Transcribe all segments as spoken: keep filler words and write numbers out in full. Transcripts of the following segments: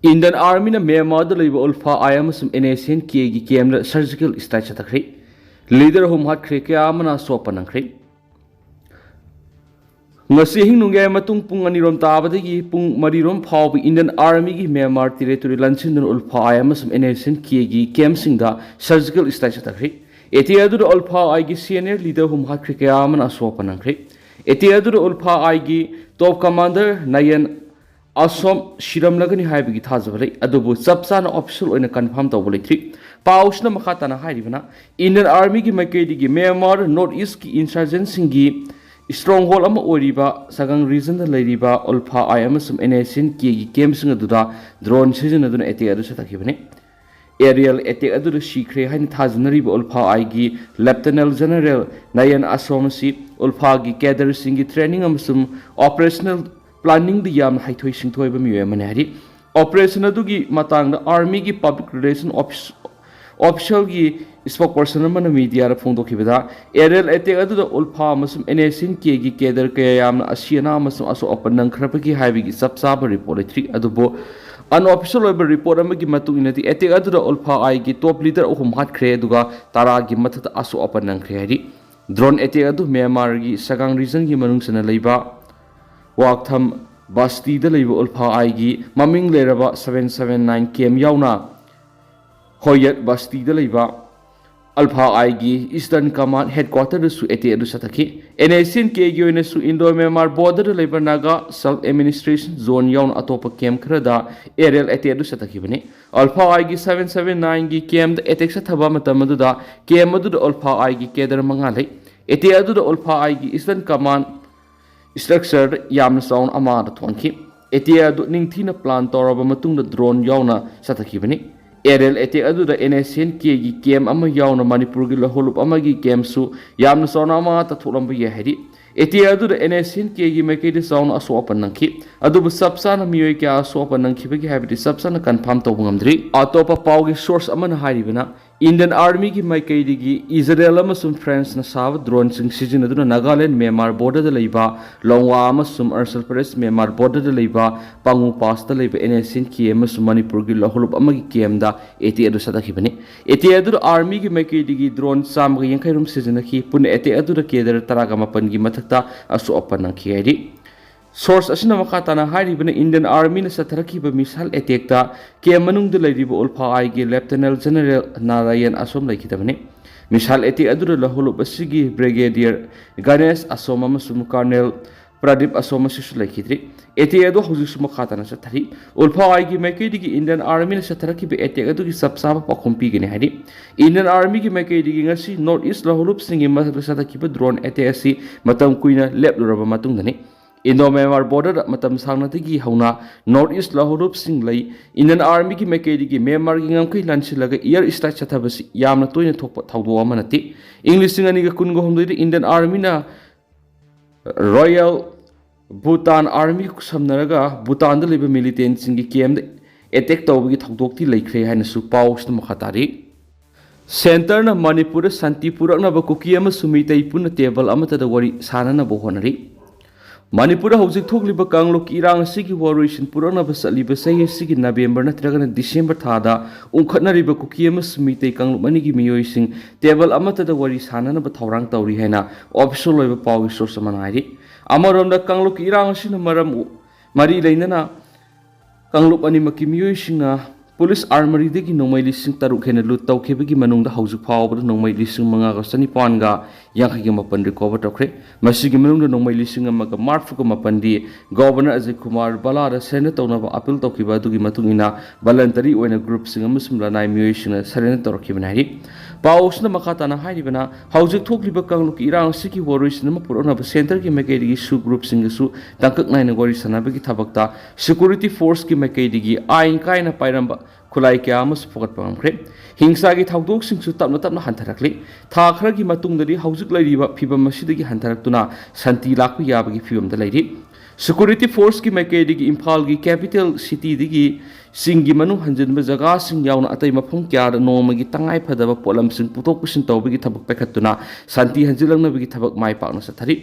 Indian Armyꯅ ꯃ꯭ꯌꯥꯟꯃꯥꯔꯗ ꯂꯩꯕ ULFA-I ꯑꯃꯁꯨꯡ NSCN-Kꯒꯤ campꯇ surgical strike ꯆꯠꯊꯈ꯭ꯔꯦ꯫ Leader ꯑꯍꯨꯝ ꯍꯥꯠꯈ꯭ꯔꯦ, ꯀꯌꯥ ꯑꯃꯅ ꯑꯁꯣꯛ ꯑꯄꯟ ꯅꯪꯈ꯭ꯔꯦ꯫ ꯉꯁꯤ ꯑꯍꯤꯡ ꯅꯣꯡꯌꯥꯏ ꯃꯇꯨꯡ ꯄꯨꯡ ꯑꯅꯤꯔꯣꯝ ꯇꯥꯕꯗꯒꯤ ꯄꯨꯡ ꯃꯔꯤꯔꯣꯝ ꯐꯥꯎꯕ Indian Armyꯒꯤ ꯃ꯭ꯌꯥꯟꯃꯥꯔ territory ꯂꯟꯁꯤꯟꯗꯨꯅ ULFA-I ꯑꯃꯁꯨꯡ NSCN-Kꯒꯤ campꯁꯤꯡꯗ surgical strike ꯆꯠꯊꯈ꯭ꯔꯦ꯫ Attack ꯑꯗꯨꯗ ULFA-Iꯒꯤ senior leader ꯑꯍꯨꯝ ꯍꯥꯠꯈ꯭ꯔꯦ, ꯀꯌꯥ ꯑꯃꯅ ꯑꯁꯣꯛ ꯑꯄꯟ ꯅꯪꯈ꯭ꯔꯦ꯫ Attack ꯑꯗꯨꯗ ULFA-Iꯒꯤ top commander ꯅꯌꯟ ꯑꯁꯣꯝ ꯁꯤꯔꯝꯂꯒꯅꯤ ꯍꯥꯏꯕꯒꯤ ꯊꯥꯖꯕ ꯂꯩ, ꯑꯗꯨꯕꯨ ꯆꯞ ꯆꯥꯅ official ꯑꯣꯏꯅ confirm ꯇꯧꯕ ꯂꯩꯇ꯭ꯔꯤ꯫ ꯄꯥꯎꯁꯤꯅ ꯃꯈꯥ ꯇꯥꯅ ꯍꯥꯏꯔꯤꯕꯅ, Indian Armyꯒꯤ ꯃꯥꯏꯀꯩꯗꯒꯤ ꯃ꯭ꯌꯥꯟꯃꯥꯔ North Eastꯀꯤ insurgentꯁꯤꯡꯒꯤ stronghold ꯑꯃ ꯑꯣꯏꯔꯤꯕ ꯁꯒꯥꯡ regionꯗ ꯂꯩꯔꯤꯕ ULFA-I ꯑꯃꯁꯨꯡ NSCN-Kꯒꯤ campꯁꯤꯡ ꯑꯗꯨꯗ drone ꯁꯤꯖꯤꯟꯅꯗꯨꯅ attack ꯑꯗꯨ ꯆꯠꯊꯈꯤꯕꯅꯤ꯫ Aerial attack ꯑꯗꯨꯗ ꯁꯤꯈ꯭ꯔꯦ ꯍꯥꯏꯅ ꯊꯥꯖꯅꯔꯤꯕ ULFA-Iꯒꯤ Lieutenant General ꯅꯌꯟ ꯑꯁꯣꯝ ꯑꯁꯤ ULFAꯒꯤ cadreꯁꯤꯡꯒꯤ training ꯑꯃꯁꯨꯡ operational planningꯗ ꯌꯥꯝꯅ ꯍꯩꯊꯣꯏ ꯁꯤꯡꯊꯣꯏꯕ ꯃꯤꯑꯣꯏ ꯑꯃꯅꯤ ꯍꯥꯏꯔꯤ꯫ Operation ꯑꯗꯨꯒꯤ ꯃꯇꯥꯡꯗ Armyꯒꯤ public relation office officialꯒꯤ spokesperson ꯑꯃꯅ mediaꯗ ꯐꯣꯡꯗꯣꯛꯈꯤꯕꯗ, aerial attack ꯑꯗꯨꯗ ULFA ꯑꯃꯁꯨꯡ NSCN-Kꯒꯤ cadre ꯀꯌꯥ ꯌꯥꯝꯅ ꯑꯁꯤ ꯑꯅꯥ ꯑꯃꯁꯨꯡ ꯑꯁꯣꯛ ꯑꯄꯟ ꯅꯪꯈ꯭ꯔꯕꯒꯦ ꯍꯥꯏꯕꯒꯤ ꯆꯞ ꯆꯥꯕ report ꯂꯩꯇ꯭ꯔꯤ꯫ ꯑꯗꯨꯕꯨ unofficial ꯑꯣꯏꯕ report ꯑꯃꯒꯤ ꯃꯇꯨꯡ ꯏꯟꯅꯗꯤ, attack ꯑꯗꯨꯗ ULFA-Iꯒꯤ top leader ꯑꯍꯨꯝ ꯍꯥꯠꯈ꯭ꯔꯦ, ꯑꯗꯨꯒ ꯇꯔꯥꯒꯤ ꯃꯊꯛꯇ ꯑꯁꯣꯛ ꯑꯄꯟ ꯅꯪꯈ꯭ꯔꯦ ꯍꯥꯏꯔꯤ꯫ Drone attack ꯑꯗꯨ ꯃ꯭ꯌꯥꯟꯃꯥꯔꯒꯤ ꯁꯒꯥꯡ regionꯒꯤ ꯃꯅꯨꯡ ꯆꯟꯅ ꯂꯩꯕ ꯋꯥꯛꯊꯝ ꯕꯁꯇꯤꯗ ꯂꯩꯕ ULFA-Iꯒꯤ ꯃꯃꯤꯡ ꯂꯩꯔꯕ seven seven nine camp ꯌꯥꯎꯅ ꯍꯣꯌꯠ ꯕꯁꯇꯤꯗ ꯂꯩꯕ ULFA-Iꯒꯤ Eastern Command headquarterꯗꯁꯨ attack ꯑꯗꯨ ꯆꯠꯊꯈꯤ꯫ NSCN-Kꯒꯤ ꯑꯣꯏꯅꯁꯨ Indo-Myanmar borderꯗ ꯂꯩꯕ Naga Self Administration Zone ꯌꯥꯎꯅ ꯑꯇꯣꯞꯄ camp ꯈꯔꯗ aerial attack ꯑꯗꯨ ꯆꯠꯊꯈꯤꯕꯅꯤ꯫ ULFA-Iꯒꯤ seven seven nineꯒꯤ campꯇ attack ꯆꯠꯊꯕ ꯃꯇꯝ ꯑꯗꯨꯗ camp ꯑꯗꯨꯗ ULFA-Iꯒꯤ cadre ꯃꯉꯥ ꯂꯩ꯫ Attack ꯑꯗꯨꯗ ULFA-Iꯒꯤ Eastern Command structureꯗ ꯌꯥꯝꯅ ꯆꯥꯎꯅ ꯑꯃꯥꯡꯕ ꯊꯣꯛꯍꯟꯈꯤ꯫ Attack ꯑꯗꯨ ꯅꯤꯡꯊꯤꯅ plan ꯇꯧꯔꯕ ꯃꯇꯨꯡꯗ drone ꯌꯥꯎꯅ ꯆꯠꯊꯈꯤꯕꯅꯤ꯫ Aerial attack ꯑꯗꯨꯗ NSCN-Kꯒꯤ camp ꯑꯃ ꯌꯥꯎꯅ ꯃꯅꯤꯄꯨꯔꯒꯤ ꯂꯧꯍꯣꯜꯂꯨꯞ ꯑꯃꯒꯤ campꯁꯨ ꯌꯥꯝꯅ ꯆꯥꯎꯅ ꯑꯃꯥꯡ ꯑꯇꯥ ꯊꯣꯛꯂꯝꯕ ꯌꯥꯏ ꯍꯥꯏꯔꯤ꯫ Attack ꯑꯗꯨꯗ NSCN-Kꯒꯤ ꯃꯥꯏꯀꯩꯗ ꯆꯥꯎꯅ ꯑꯁꯣꯛ ꯑꯄꯟ ꯅꯪꯈꯤ, ꯑꯗꯨꯕꯨ ꯆꯞ ꯆꯥꯅ ꯃꯤꯑꯣꯏ ꯀꯌꯥ ꯑꯁꯣꯛ ꯑꯄꯟ ꯅꯪꯈꯤꯕꯒꯦ ꯍꯥꯏꯕꯗꯤ ꯆꯞ ꯆꯥꯅ confirm ꯇꯧꯕ ꯉꯝꯗ꯭ꯔꯤ꯫ ꯑꯇꯣꯞꯄ ꯄꯥꯎꯒꯤ source ꯑꯃꯅ ꯍꯥꯏꯔꯤꯕꯅ, ꯏꯟꯗꯤꯌꯟ ꯑꯥꯔꯃꯤꯒꯤ ꯃꯥꯏꯀꯩꯗꯒꯤ ꯏꯖꯔꯦꯜ ꯑꯃꯁꯨꯡ ꯐ꯭ꯔꯥꯟꯁꯅ ꯁꯥꯕ ꯗ꯭ꯔꯣꯟꯁꯤꯡ ꯁꯤꯖꯤꯟꯅꯗꯨꯅ ꯅꯥꯒꯥꯂꯦꯟ ꯃ꯭ꯌꯥꯟꯃꯥꯔ ꯕꯣꯔꯗꯔꯗ ꯂꯩꯕ ꯂꯣꯡꯋꯥ ꯑꯃꯁꯨꯡ ꯑꯔꯨꯅꯥꯆꯜ ꯄ꯭ꯔꯗꯦꯁ ꯃ꯭ꯌꯥꯟꯃꯥꯔ ꯕꯣꯔꯗꯔꯗ ꯂꯩꯕ ꯄꯥꯉꯨ ꯄꯥꯁꯇ ꯂꯩꯕ ꯑꯦꯟ ꯑꯦꯁ ꯑꯦꯟ ꯀꯦ ꯑꯃꯁꯨꯡ ꯃꯅꯤꯄꯨꯔꯒꯤ ꯂꯧꯍꯨꯂꯨꯞ ꯑꯃꯒꯤ ꯀꯦꯝꯗ ꯑꯦꯇꯦꯛ ꯑꯗꯨ ꯆꯠꯊꯈꯤꯕꯅꯤ꯫ ꯑꯦꯇꯦꯛ ꯑꯗꯨꯗ ꯑꯥꯔꯃꯤꯒꯤ ꯃꯥꯏꯀꯩꯗꯒꯤ ꯗ꯭ꯔꯣꯟ ꯆꯥꯝꯃꯒ ꯌꯥꯡꯈꯩ ꯔꯣꯝ ꯁꯤꯖꯤꯟꯅꯈꯤ꯫ ꯄꯨꯟꯅ ꯑꯦꯇꯦꯛ ꯑꯗꯨꯗ ꯀꯦꯗꯔ ꯇꯔꯥꯒ ꯃꯥꯄꯟꯒꯤ ꯃꯊꯛꯇ ꯑꯁꯣꯛ ꯑꯄꯟ ꯅꯪꯈꯤ ꯍꯥꯏꯔꯤ꯫ ꯁꯣꯔꯁ ꯑꯁꯤꯅ ꯃꯈꯥ ꯇꯥꯅ ꯍꯥꯏꯔꯤꯕꯅ, ꯏꯟꯗꯤꯌꯟ ꯑꯥꯔꯃꯤꯅ ꯆꯠꯊꯔꯛꯈꯤꯕ ꯃꯤꯁꯥꯏꯜ ꯑꯦꯇꯦꯛꯇ ꯀꯦꯝ ꯃꯅꯨꯡꯗ ꯂꯩꯔꯤꯕ ꯎꯜꯐꯥ ꯑꯥꯏꯒꯤ ꯂꯦꯐꯇꯤꯅꯦꯟ ꯖꯦꯅꯔꯦꯜ ꯅꯥꯔꯥꯌꯟ ꯑꯁꯣꯝ ꯂꯩꯈꯤꯗꯕꯅꯤ꯫ ꯃꯤꯁꯥꯏꯜ ꯑꯦꯇꯦꯛ ꯑꯗꯨꯗ ꯂꯧꯍꯨꯂꯨꯞ ꯑꯁꯤꯒꯤ ꯕ꯭ꯔꯤꯒꯦꯗꯤꯌꯔ ꯒꯅꯦꯁ ꯑꯁꯣꯝ ꯑꯃꯁꯨꯡ ꯀꯔꯅꯦꯜ ꯄ꯭ꯔꯗꯤꯞ ꯑꯁꯣꯝ ꯑꯁꯤꯁꯨ ꯂꯩꯈꯤꯗ꯭ꯔꯤ꯫ ꯑꯦꯇꯦꯛ ꯑꯗꯨ ꯍꯧꯖꯤꯛꯁꯨ ꯃꯈꯥ ꯇꯥꯅ ꯆꯠꯊꯔꯤ꯫ ꯎꯜꯐꯥ ꯑꯥꯏꯒꯤ ꯃꯥꯏꯀꯩꯗꯒꯤ ꯏꯟꯗꯤꯌꯟ ꯑꯥꯔꯃꯤꯅ ꯆꯠꯊꯔꯛꯈꯤꯕ ꯑꯦꯇꯦꯛ ꯑꯗꯨꯒꯤ ꯆꯞ ꯆꯥꯕ ꯄꯥꯎꯈꯨꯝ ꯄꯤꯒꯅꯤ ꯍꯥꯏꯔꯤ꯫ ꯏꯟꯗꯤꯌꯟ ꯑꯥꯔꯃꯤꯒꯤ ꯃꯥꯏꯀꯩꯗꯒꯤ ꯉꯁꯤ ꯅꯣꯔꯠ ꯏꯁ ꯂꯧꯍꯨꯂꯨꯞꯁꯤꯡꯒꯤ ꯃꯊꯛꯇ ꯆꯠꯊꯈꯤꯕ ꯗ꯭ꯔꯣꯟ ꯑꯦꯇꯦꯛ ꯑꯁꯤ ꯃꯇꯝ ꯀꯨꯏꯅ ꯂꯦꯞꯂꯨꯔꯕ ꯃꯇꯨꯡꯗꯅꯤ꯫ ꯏꯟꯗꯣ ꯃ꯭ꯌꯥꯟꯃꯥꯔ ꯕꯣꯔꯗꯔꯗ ꯃꯇꯝ ꯁꯥꯡꯅꯗꯒꯤ ꯍꯧꯅ ꯅꯣꯔꯠ ꯏꯁ ꯂꯧꯍꯨꯂꯨꯞꯁꯤꯡ ꯂꯩ꯫ ꯏꯟꯗꯤꯌꯟ ꯑꯥꯔꯃꯤꯒꯤ ꯃꯥꯏꯀꯩꯗꯒꯤ ꯃ꯭ꯌꯥꯟꯃꯥꯔꯒꯤ ꯉꯝꯈꯩ ꯂꯥꯟꯁꯤꯜꯂꯒ ꯏꯌꯔ ꯏꯁꯇ꯭ꯔꯥꯏꯛ ꯆꯠꯊꯕꯁꯤ ꯌꯥꯝꯅ ꯇꯣꯏꯅ ꯊꯣꯛꯄ ꯊꯧꯗꯣꯛ ꯑꯃ ꯅꯠꯇꯦ꯫ ꯏꯪ ꯂꯤꯁꯤꯡ ꯑꯅꯤꯒ ꯀꯨꯟꯒ ꯍꯨꯝꯗꯣꯏꯗ ꯏꯟꯗꯤꯌꯟ ꯑꯥꯔꯃꯤꯅ ꯔꯣꯌꯦꯜ ꯚꯨꯇꯥꯟ ꯑꯥꯔꯃꯤ ꯈꯨꯠꯁꯝꯅꯔꯒ ꯚꯨꯇꯥꯟꯗ ꯂꯩꯕ ꯃꯤꯂꯤꯇꯦꯟꯁꯤꯡꯒꯤ ꯀꯦꯝꯗ ꯑꯦꯇꯦꯛ ꯇꯧꯕꯒꯤ ꯊꯧꯗꯣꯛꯇꯤ ꯂꯩꯈ꯭ꯔꯦ ꯍꯥꯏꯅꯁꯨ ꯄꯥꯎ ꯑꯁꯤꯅ ꯃꯈꯥ ꯇꯥꯔꯤ꯫ ꯁꯦꯟꯇꯔꯅ ꯃꯅꯤꯄꯨꯔꯗ ꯁꯥꯟꯇꯤ ꯄꯨꯔꯛꯅꯕ ꯀꯨꯀꯤ ꯑꯃꯁꯨꯡ ꯃꯤꯇꯩ ꯄꯨꯟꯅ ꯇꯦꯕꯜ ꯑꯃꯠꯇꯗ ꯋꯥꯔꯤ ꯁꯥꯅꯅꯕ ꯍꯣꯠꯅꯔꯤ꯫ ꯃꯅꯤꯄꯨꯔꯗ ꯍꯧꯖꯤꯛ ꯊꯣꯛꯂꯤꯕ ꯀꯥꯡꯂꯨꯞꯀꯤ ꯏꯔꯥꯡ ꯑꯁꯤꯒꯤ ꯋꯥꯔꯣꯏꯁꯤꯟ ꯄꯨꯔꯛꯅꯕ ꯆꯠꯂꯤꯕ ꯆꯍꯤ ꯑꯁꯤꯒꯤ ꯅꯕꯦꯝꯕꯔ ꯅꯠꯇ꯭ꯔꯒꯅ ꯗꯤꯁꯦꯝꯕꯔ ꯊꯥꯗ ꯎꯪꯈꯠꯅꯔꯤꯕ ꯀꯨꯀꯤ ꯑꯃꯁꯨꯡ ꯃꯤꯇꯩ ꯀꯥꯡꯂꯨꯞ ꯑꯅꯤꯒꯤ ꯃꯤꯑꯣꯏꯁꯤꯡ ꯇꯦꯕꯜ ꯑꯃꯠꯇꯗ ꯋꯥꯔꯤ ꯁꯥꯅꯅꯕ ꯊꯧꯔꯥꯡ ꯇꯧꯔꯤ ꯍꯥꯏꯅ ꯑꯣꯐꯤꯁꯤꯌꯦꯜ ꯑꯣꯏꯕ ꯄꯥꯎꯒꯤ ꯁꯣꯔꯁ ꯑꯃꯅ ꯍꯥꯏꯔꯤ꯫ ꯑꯃꯔꯣꯝꯗ, ꯀꯥꯡꯂꯨꯞꯀꯤ ꯏꯔꯥꯡ ꯑꯁꯤꯅ ꯃꯔꯝ ꯃꯔꯤ ꯂꯩꯅꯅ ꯀꯥꯡꯂꯨꯞ ꯑꯅꯤꯃꯛꯀꯤ ꯃꯤꯑꯣꯏꯁꯤꯡꯅ ꯄꯨꯂꯤꯁ ꯑꯥꯔꯃꯔꯤꯗꯒꯤ ꯅꯣꯡꯃꯩ ꯂꯤꯁꯤꯡ ꯇꯔꯨꯛ ꯍꯦꯟꯅ ꯂꯨꯠ ꯇꯧꯈꯤꯕꯒꯤ ꯃꯅꯨꯡꯗ ꯍꯧꯖꯤꯛ ꯐꯥꯎꯕꯗ ꯅꯣꯡꯃꯩ ꯂꯤꯁꯤꯡ ꯃꯉꯥꯒ ꯆꯅꯤꯄꯥꯟꯒ ꯌꯥꯡꯈꯩꯒ ꯃꯥꯄꯟ ꯔꯤꯀꯣꯚꯔ ꯇꯧꯈ꯭ꯔꯦ꯫ ꯃꯁꯤꯒꯤ ꯃꯅꯨꯡꯗ ꯅꯣꯡꯃꯩ ꯂꯤꯁꯤꯡ ꯑꯃꯒ ꯃꯔꯤꯐꯨꯒ ꯃꯥꯄꯟꯗꯤ ꯒꯣꯚꯔꯅꯔ ꯑꯖꯌ ꯀꯨꯃꯥꯔ ꯚꯜꯂꯥꯗ ꯁꯔꯦꯟꯗꯔ ꯇꯧꯅꯕ ꯑꯄꯤꯜ ꯇꯧꯈꯤꯕ ꯑꯗꯨꯒꯤ ꯃꯇꯨꯡ ꯏꯟꯅ ꯚꯂꯟꯇꯔꯤ ꯑꯣꯏꯅ ꯒ꯭ꯔꯨꯞꯁꯤꯡ ꯑꯃꯁꯨꯡ ꯂꯅꯥꯏ ꯃꯤꯑꯣꯏꯁꯤꯡꯅ ꯁꯔꯦꯟꯗꯔ ꯇꯧꯔꯛꯈꯤꯕꯅꯤ ꯍꯥꯏꯔꯤ꯫ ꯄꯥꯎ ꯑꯁꯤꯅ ꯃꯈꯥ ꯇꯥꯅ ꯍꯥꯏꯔꯤꯕꯅ, ꯍꯧꯖꯤꯛ ꯊꯣꯛꯂꯤꯕ ꯀꯥꯡꯂꯨꯞꯀꯤ ꯏꯔꯥꯡ ꯑꯁꯤꯒꯤ ꯋꯥꯔꯣꯏꯁꯤꯟ ꯑꯃ ꯄꯨꯔꯛꯅꯕ ꯁꯦꯟꯇꯔꯒꯤ ꯃꯥꯏꯀꯩꯗꯒꯤ ꯁꯨ ꯒ꯭ꯔꯨꯞꯁꯤꯡꯒꯁꯨ ꯇꯥꯡꯀꯛ ꯅꯥꯏꯅ ꯋꯥꯔꯤ ꯁꯥꯟꯅꯕꯒꯤ ꯊꯕꯛꯇ ꯁꯦꯀ꯭ꯌꯨꯔꯤꯇꯤ ꯐꯣꯔꯁꯀꯤ ꯃꯥꯏꯀꯩꯗꯒꯤ ꯑꯥꯏꯟ ꯀꯥꯏꯅ ꯄꯥꯏꯔꯝꯕ ꯈꯨꯠꯂꯥꯏ ꯀꯌꯥ ꯑꯃꯁꯨ ꯐꯨꯒꯠꯄ ꯉꯝꯈ꯭ꯔꯦ꯫ ꯍꯤꯡꯁꯥꯒꯤ ꯊꯧꯗꯣꯛꯁꯤꯡꯁꯨ ꯇꯞꯅ ꯇꯞꯅ ꯍꯟꯊꯔꯛꯂꯤ꯫ ꯊꯥ ꯈꯔꯒꯤ ꯃꯇꯨꯡꯗꯗꯤ ꯍꯧꯖꯤꯛ ꯂꯩꯔꯤꯕ ꯐꯤꯚꯝ ꯑꯁꯤꯗꯒꯤ ꯍꯟꯊꯔꯛꯇꯨꯅ ꯁꯥꯟꯇꯤ ꯂꯥꯛꯄ ꯌꯥꯕꯒꯤ ꯐꯤꯚꯝꯗ ꯂꯩꯔꯤ꯫ Security forceꯀꯤ ꯃꯥꯏꯀꯩꯗꯒꯤ ꯏꯝꯐꯥꯜꯒꯤ capital cityꯗꯒꯤ ꯆꯤꯡꯒꯤ ꯃꯅꯨꯡ ꯍꯟꯖꯤꯟꯕ ꯖꯒꯥꯁꯤꯡ ꯌꯥꯎꯅ ꯑꯇꯩ ꯃꯐꯝ ꯀꯌꯥꯗ ꯅꯣꯡꯃꯒꯤ ꯇꯉꯥꯏ ꯐꯗꯕ ꯄꯣꯠꯂꯝꯁꯤꯡ ꯄꯨꯊꯣꯛ ꯄꯨꯁꯤꯟ ꯇꯧꯕꯒꯤ ꯊꯕꯛ ꯄꯥꯏꯈꯠꯇꯨꯅ ꯁꯥꯟꯇꯤ ꯍꯟꯖꯤꯜꯂꯛꯅꯕꯒꯤ ꯊꯕꯛ ꯃꯥꯏ ꯄꯥꯛꯅ ꯆꯠꯊꯔꯤ꯫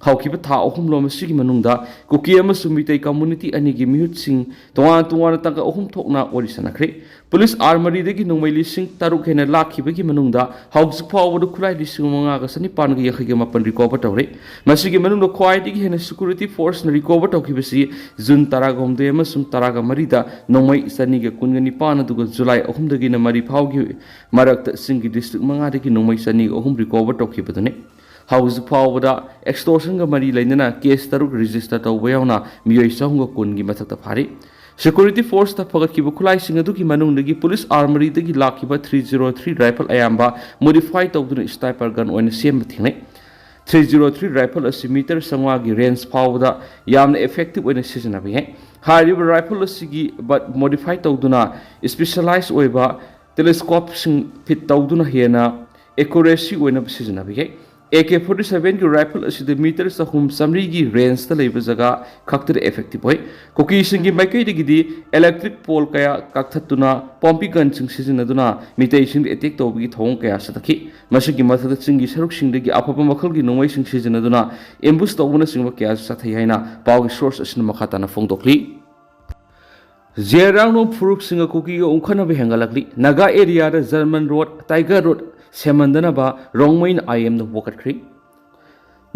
ꯍꯧꯈꯤꯕ ꯊꯥ ꯑꯍꯨꯝ ꯂꯣꯝ ꯑꯁꯤꯒꯤ ꯃꯅꯨꯡꯗ ꯀꯨꯀꯤ ꯑꯃꯁꯨꯡ ꯃꯤꯇꯩ community ꯑꯅꯤꯒꯤ ꯃꯤꯍꯨꯠꯁꯤꯡ ꯇꯣꯉꯥꯟ ꯇꯣꯉꯥꯟꯅ ꯇꯥꯡꯀꯛ ꯑꯍꯨꯝ ꯊꯣꯛꯅ ꯋꯥꯔꯤ ꯁꯥꯟꯅꯈ꯭ꯔꯦ꯫ Police Armouryꯗꯒꯤ ꯅꯣꯡꯃꯩ ꯂꯤꯁꯤꯡ ꯇꯔꯨꯛ ꯍꯦꯟꯅ ꯂꯥꯛꯈꯤꯕꯒꯤ ꯃꯅꯨꯡꯗ ꯍꯧꯖꯤꯛ ꯐꯥꯎꯕꯗ ꯈꯨꯠꯂꯥꯏ ꯂꯤꯁꯤꯡ ꯃꯉꯥꯒ ꯆꯅꯤꯄꯥꯟꯒ ꯌꯥꯡꯈꯩꯒ ꯃꯥꯄꯟ recover ꯇꯧꯔꯦ꯫ ꯃꯁꯤꯒꯤ ꯃꯅꯨꯡꯗ ꯈ꯭ꯋꯥꯏꯗꯒꯤ ꯍꯦꯟꯅ security forceꯅ recover ꯇꯧꯈꯤꯕꯁꯤ June ꯇꯔꯥꯒ ꯍꯨꯝꯗꯣꯏ ꯑꯃꯁꯨꯡ ꯇꯔꯥꯒ ꯃꯔꯤꯗ ꯅꯣꯡꯃꯩ ꯆꯅꯤꯒ ꯀꯨꯟꯒ ꯅꯤꯄꯥꯟ, ꯑꯗꯨꯒ July ꯑꯍꯨꯝꯗꯒꯤꯅ ꯃꯔꯤ ꯐꯥꯎꯒꯤ ꯃꯔꯛꯇ ꯆꯤꯡꯒꯤ district ꯃꯉꯥꯗꯒꯤ ꯅꯣꯡꯃꯩ ꯆꯅꯤꯒ ꯑꯍꯨꯝ recover ꯇꯧꯈꯤꯕꯗꯨꯅꯤ꯫ ꯍꯧꯖꯤꯛ ꯐꯥꯎꯕꯗ extortionꯒ ꯃꯔꯤ ꯂꯩꯅꯅ case ꯇꯔꯨꯛ register ꯇꯧꯕ ꯌꯥꯎꯅ ꯃꯤꯑꯣꯏ ꯆꯍꯨꯝꯒ ꯀꯨꯟꯒꯤ ꯃꯊꯛꯇ ꯐꯥꯔꯤ꯫ Security forceꯇ ꯐꯒꯠꯈꯤꯕ ꯈꯨꯠꯂꯥꯏꯁꯤꯡ ꯑꯗꯨꯒꯤ ꯃꯅꯨꯡꯗꯒꯤ Police Armouryꯗꯒꯤ ꯂꯥꯛꯈꯤꯕ three zero three rifle ꯑꯌꯥꯝꯕ modify ꯇꯧꯗꯨꯅ sniper gun ꯑꯣꯏꯅ ꯁꯦꯝꯕ ꯊꯦꯡꯅꯩ꯫ Three zero three rifle ꯑꯁꯤ meter ꯆꯥꯝꯃꯉꯥꯒꯤ range ꯐꯥꯎꯕꯗ ꯌꯥꯝꯅ effective ꯑꯣꯏꯅ ꯁꯤꯖꯤꯟꯅꯕ ꯌꯥꯏ꯫ ꯍꯥꯏꯔꯤꯕ rifle ꯑꯁꯤꯒꯤ butt modify ꯇꯧꯗꯨꯅ specialize ꯑꯣꯏꯕ telescopeꯁꯤꯡ fit ꯇꯧꯗꯨꯅ ꯍꯦꯟꯅ accuracy ꯑꯣꯏꯅꯕ ꯁꯤꯖꯤꯟꯅꯕ ꯌꯥꯏ꯫ AK forty sevenꯒꯤ rifle ꯑꯁꯤꯗ meter ꯆꯍꯨꯝ ꯆꯥꯃꯔꯤꯒꯤ rangeꯇ ꯂꯩꯕ ꯖꯒꯥ ꯈꯛꯇꯗ effective ꯑꯣꯏ꯫ ꯀꯨꯀꯤꯁꯤꯡꯒꯤ ꯃꯥꯏꯀꯩꯗꯒꯤꯗꯤ electric pole ꯀꯌꯥ ꯀꯛꯊꯠꯇꯨꯅ ꯄꯣꯝꯄꯤ ꯒꯟꯁꯤꯡ ꯁꯤꯖꯤꯟꯅꯗꯨꯅ ꯃꯤꯇꯩꯁꯤꯡꯗ attack ꯇꯧꯕꯒꯤ ꯊꯧꯑꯣꯡ ꯀꯌꯥ ꯆꯠꯊꯈꯤ꯫ ꯃꯁꯤꯒꯤ ꯃꯊꯛꯇ ꯆꯤꯡꯒꯤ ꯁꯔꯨꯛꯁꯤꯡꯗꯒꯤ ꯑꯐꯕ ꯃꯈꯜꯒꯤ ꯅꯣꯡꯃꯩꯁꯤꯡ ꯁꯤꯖꯤꯟꯅꯗꯨꯅ ambush ꯇꯧꯕꯅꯆꯤꯡꯕ ꯀꯌꯥꯁꯨ ꯆꯠꯊꯩ ꯍꯥꯏꯅ ꯄꯥꯎꯒꯤ source ꯑꯁꯤꯅ ꯃꯈꯥ ꯇꯥꯅ ꯐꯣꯡꯗꯣꯛꯂꯤ꯫ ꯖꯦꯔꯥꯡꯅꯣ ꯐꯨꯔꯨꯞꯁꯤꯡꯒ ꯀꯨꯀꯤꯒ ꯎꯪꯈꯠꯅꯕ ꯍꯦꯟꯒꯠꯂꯛꯂꯤ꯫ Naga areaꯗ German road, Tiger Road ꯁꯦꯝꯍꯟꯗꯅꯕ ꯔꯣꯡꯃꯩꯅ IMꯗ ꯋꯥꯀꯠꯈ꯭ꯔꯤ꯫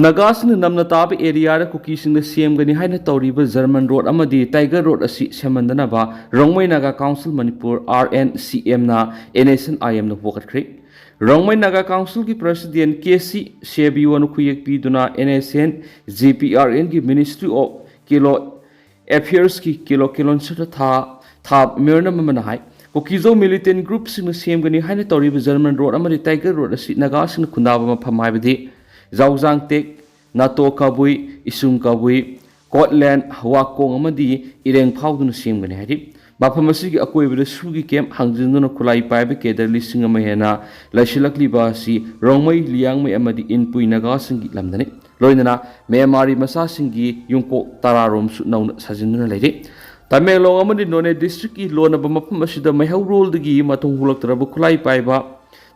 ꯅꯥꯒꯥꯁꯤꯡꯅ ꯅꯝꯅ ꯇꯥꯕ areaꯗ ꯀꯨꯀꯤꯁꯤꯡꯅ ꯁꯦꯝꯒꯅꯤ ꯍꯥꯏꯅ ꯇꯧꯔꯤꯕ German road ꯑꯃꯗꯤ Tiger Road ꯑꯁꯤ ꯁꯦꯝꯍꯟꯗꯅꯕ Rongmei Naga Council Manipur, RNCMꯅ NSCN-IMꯗ ꯋꯥꯀꯠꯈ꯭ꯔꯤ꯫ Rongmei Naga Councilꯒꯤ President KC ꯁꯦꯕꯤꯌꯣꯅ ꯈꯨꯌꯦꯛ ꯄꯤꯗꯨꯅ NSCN GPRNꯒꯤ Ministry of Kilo Affairsꯀꯤ Kilo Kilonserꯗ ꯊꯥ ꯊꯥ memorandum ꯑꯃꯅ ꯍꯥꯏ, ꯀꯨꯀꯤꯖꯧ militant groupꯁꯤꯡꯅ ꯁꯦꯝꯒꯅꯤ ꯍꯥꯏꯅ ꯇꯧꯔꯤꯕ German road ꯑꯃꯗꯤ Tiger Road ꯑꯁꯤ ꯅꯥꯒꯥꯁꯤꯡꯅ ꯈꯨꯟꯗꯥꯕ ꯃꯐꯝ ꯍꯥꯏꯕꯗꯤ ꯖꯥꯎꯖꯥꯡꯇꯦꯛ, ꯅꯥꯇꯣ ꯀꯕꯨꯏ, ꯏꯁꯨꯡ ꯀꯕꯨꯏ, ꯀꯣꯠꯂꯦꯟ, ꯋꯥꯀꯣꯡ ꯑꯃꯗꯤ ꯏꯔꯦꯡ ꯐꯥꯎꯗꯨꯅ ꯁꯦꯝꯒꯅꯤ ꯍꯥꯏꯔꯤ꯫ ꯃꯐꯝ ꯑꯁꯤꯒꯤ ꯑꯀꯣꯏꯕꯗ ꯁꯨꯒꯤ camp ꯍꯥꯡꯖꯤꯟꯗꯨꯅ ꯈꯨꯠꯂꯥꯏ ꯄꯥꯏꯕ cadre ꯂꯤꯁꯤꯡ ꯑꯃ ꯍꯦꯟꯅ ꯂꯩꯁꯤꯜꯂꯛꯂꯤꯕ ꯑꯁꯤ ꯔꯣꯡꯃꯩ, ꯂꯤꯌꯥꯡꯃꯩ ꯑꯃꯗꯤ ꯏꯟꯄꯨꯏ ꯅꯥꯒꯥꯁꯤꯡꯒꯤ ꯂꯝꯗꯅꯤ꯫ ꯂꯣꯏꯅꯅ ꯃ꯭ꯌꯥꯟꯃꯥꯔꯤ ꯃꯆꯥꯁꯤꯡꯒꯤ ꯌꯨꯝꯀꯣꯛ ꯇꯔꯥꯔꯣꯝꯁꯨ ꯅꯧꯅ ꯁꯥꯖꯤꯟꯗꯨꯅ ꯂꯩꯔꯤ꯫ ꯇꯃꯦꯡꯂꯣꯡ ꯑꯃꯗꯤ ꯅꯣꯅꯦ ꯗꯤꯁꯇ꯭ꯔꯤꯛꯀꯤ ꯂꯣꯟꯅꯕ ꯃꯐꯝ ꯑꯁꯤꯗ ꯃꯩꯍꯧꯔꯣꯜꯗꯒꯤ ꯃꯊꯣꯡ ꯍꯨꯂꯛꯇ꯭ꯔꯕ ꯈꯨꯠꯂꯥꯏ ꯄꯥꯏꯕ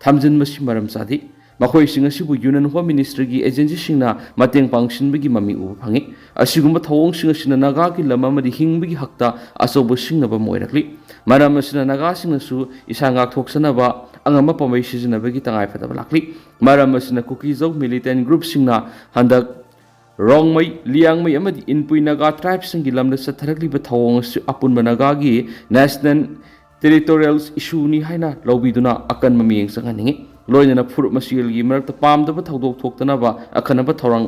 ꯊꯝꯖꯤꯟꯕꯁꯤ ꯃꯔꯝ ꯆꯥꯗꯦ꯫ ꯃꯈꯣꯏꯁꯤꯡ ꯑꯁꯤꯕꯨ ꯌꯨꯅꯤꯌꯟ ꯍꯣꯝ ꯃꯤꯅꯤꯁꯇ꯭ꯔꯤꯒꯤ ꯑꯦꯖꯦꯟꯁꯤꯁꯤꯡꯅ ꯃꯇꯦꯡ ꯄꯥꯡꯁꯤꯟꯕꯒꯤ ꯃꯃꯤ ꯎꯕ ꯐꯪꯉꯤ꯫ ꯑꯁꯤꯒꯨꯝꯕ ꯊꯧꯑꯣꯡꯁꯤꯡ ꯑꯁꯤꯅ ꯅꯥꯒꯥꯒꯤ ꯂꯝ ꯑꯃꯗꯤ ꯍꯤꯡꯕꯒꯤ ꯍꯛꯇ ꯑꯆꯧꯕ ꯁꯤꯡꯅꯕ ꯑꯃ ꯑꯣꯏꯔꯛꯂꯤ꯫ ꯃꯔꯝ ꯑꯁꯤꯅ ꯅꯥꯒꯥꯁꯤꯡꯅꯁꯨ ꯏꯁꯥ ꯉꯥꯛꯊꯣꯛꯆꯅꯕ ꯑꯉꯝꯕ ꯄꯥꯝꯕꯩ ꯁꯤꯖꯤꯟꯅꯕꯒꯤ ꯇꯉꯥꯏꯐꯗꯕ ꯂꯥꯛꯂꯤ꯫ ꯃꯔꯝ ꯑꯁꯤꯅ ꯀꯨꯀꯤꯖꯧ ꯃꯤꯂꯤꯇꯦꯟ ꯒ꯭ꯔꯨꯞꯁꯤꯡꯅ ꯍꯟꯗꯛ ꯔꯣꯡꯃꯩ, ꯂꯤꯌꯥꯡꯃꯩ ꯑꯃꯗꯤ ꯏꯟꯄꯨꯏ ꯅꯥꯒꯥ ꯇ꯭ꯔꯥꯏꯕꯁꯤꯡꯒꯤ ꯂꯝꯗ ꯆꯠꯊꯔꯛꯂꯤꯕ ꯊꯧꯑꯣꯡ ꯑꯁꯤ ꯑꯄꯨꯟꯕ ꯅꯥꯒꯥꯒꯤ ꯅꯦꯁꯅꯦꯜ ꯇꯦꯔꯤꯇꯣꯔꯤꯌꯦꯜ ꯏꯁꯨꯅꯤ ꯍꯥꯏꯅ ꯂꯧꯕꯤꯗꯨꯅ ꯑꯀꯟꯕ ꯃꯤꯠꯌꯦꯡ ꯆꯪꯍꯟꯅꯤꯡꯏ꯫ ꯂꯣꯏꯅꯅ ꯐꯨꯔꯨꯞ ꯃꯁꯦꯜꯒꯤ ꯃꯔꯛꯇ ꯄꯥꯝꯗꯕ ꯊꯧꯗꯣꯛ ꯊꯣꯛꯇꯅꯕ ꯑꯈꯟꯅꯕ ꯊꯧꯔꯥꯡ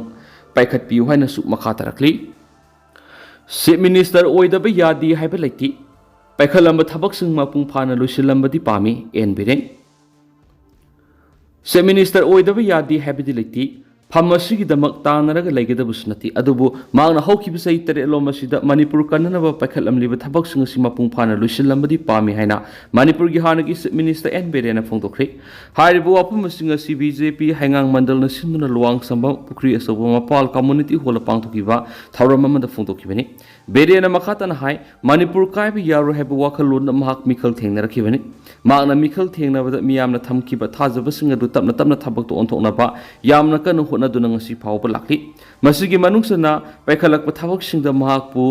ꯄꯥꯏꯈꯠꯄꯤꯌꯨ ꯍꯥꯏꯅꯁꯨ ꯃꯈꯥ ꯇꯥꯔꯛꯂꯤ꯫ ꯆꯤꯐ ꯃꯤꯅꯤꯁꯇꯔ ꯑꯣꯏꯗꯕ ꯌꯥꯗꯦ ꯍꯥꯏꯕ ꯂꯩꯇꯦ꯫ ꯄꯥꯏꯈꯠꯂꯝꯕ ꯊꯕꯛꯁꯤꯡ ꯃꯄꯨꯡ ꯐꯥꯅ ꯂꯣꯏꯁꯤꯜꯂꯝꯕꯗꯤ ꯄꯥꯝꯃꯤ, ꯑꯦꯟ ꯕꯤꯔꯦꯟ꯫ ꯆꯤꯐ ꯃꯤꯅꯤꯁꯇꯔ ꯑꯣꯏꯗꯕ ꯌꯥꯗꯦ ꯍꯥꯏꯕꯗꯤ ꯂꯩꯇꯦ꯫ ꯐꯝ ꯑꯁꯤꯒꯤꯗꯃꯛ ꯇꯥꯟꯅꯔꯒ ꯂꯩꯒꯗꯕꯁꯨ ꯅꯠꯇꯦ꯫ ꯑꯗꯨꯕꯨ ꯃꯍꯥꯛꯅ ꯍꯧꯈꯤꯕ ꯆꯍꯤ ꯇꯔꯦꯠꯂꯣꯝ ꯑꯁꯤꯗ ꯃꯅꯤꯄꯨꯔ ꯀꯟꯅꯅꯕ ꯄꯥꯏꯈꯠꯂꯝꯂꯤꯕ ꯊꯕꯛꯁꯤꯡ ꯑꯁꯤ ꯃꯄꯨꯡ ꯐꯥꯅ ꯂꯣꯏꯁꯤꯜꯂꯝꯕꯗꯤ ꯄꯥꯝꯃꯤ ꯍꯥꯏꯅ ꯃꯅꯤꯄꯨꯔꯒꯤ ꯍꯥꯟꯅꯒꯤ ꯆꯤꯐ ꯃꯤꯅꯤꯁꯇꯔ ꯑꯦꯟ ꯕꯤꯔꯦꯟꯅ ꯐꯣꯡꯗꯣꯛꯈ꯭ꯔꯦ꯫ ꯍꯥꯏꯔꯤꯕ ꯋꯥꯐꯝꯁꯤꯡ ꯑꯁꯤ ꯕꯤ ꯖꯦ ꯄꯤ ꯍꯩꯉꯥꯡ ꯃꯟꯗꯜꯅ ꯁꯤꯟꯗꯨꯅ ꯂꯨꯋꯥꯡꯁꯝꯕꯝ ꯄꯨꯈ꯭ꯔꯤ ꯑꯆꯧꯕ ꯃꯄꯥꯜ ꯀꯝꯃꯨꯅꯤꯇꯤ ꯍꯣꯜꯗ ꯄꯥꯡꯊꯣꯛꯈꯤꯕ ꯊꯧꯔꯝ ꯑꯃꯗ ꯐꯣꯡꯗꯣꯛꯈꯤꯕꯅꯤ꯫ ꯕꯤꯔꯦꯟꯅ ꯃꯈꯥ ꯇꯥꯅ ꯍꯥꯏ, ꯃꯅꯤꯄꯨꯔ ꯀꯥꯏꯕ ꯌꯥꯔꯣꯏ ꯍꯥꯏꯕ ꯋꯥꯈꯜꯂꯣꯟꯗ ꯃꯍꯥꯛ ꯃꯤꯈꯜ ꯊꯦꯡꯅꯔꯛꯈꯤꯕꯅꯤ꯫ ꯃꯍꯥꯛꯅ ꯃꯤꯈꯜ ꯊꯦꯡꯅꯕꯗ ꯃꯤꯌꯥꯝꯅ ꯊꯝꯈꯤꯕ ꯊꯥꯖꯕꯁꯤꯡ ꯑꯗꯨ ꯇꯞꯅ ꯇꯞꯅ ꯊꯕꯛꯇ ꯑꯣꯟꯊꯣꯛꯅꯕ ꯌꯥꯝꯅ ꯀꯟꯅ ꯍꯣꯠꯅꯗꯨꯅ ꯉꯁꯤ ꯐꯥꯎꯕ ꯂꯥꯛꯂꯤ꯫ ꯃꯁꯤꯒꯤ ꯃꯅꯨꯡ ꯆꯟꯅ ꯄꯥꯏꯈꯠꯂꯛꯄ ꯊꯕꯛꯁꯤꯡꯗ ꯃꯍꯥꯛꯄꯨ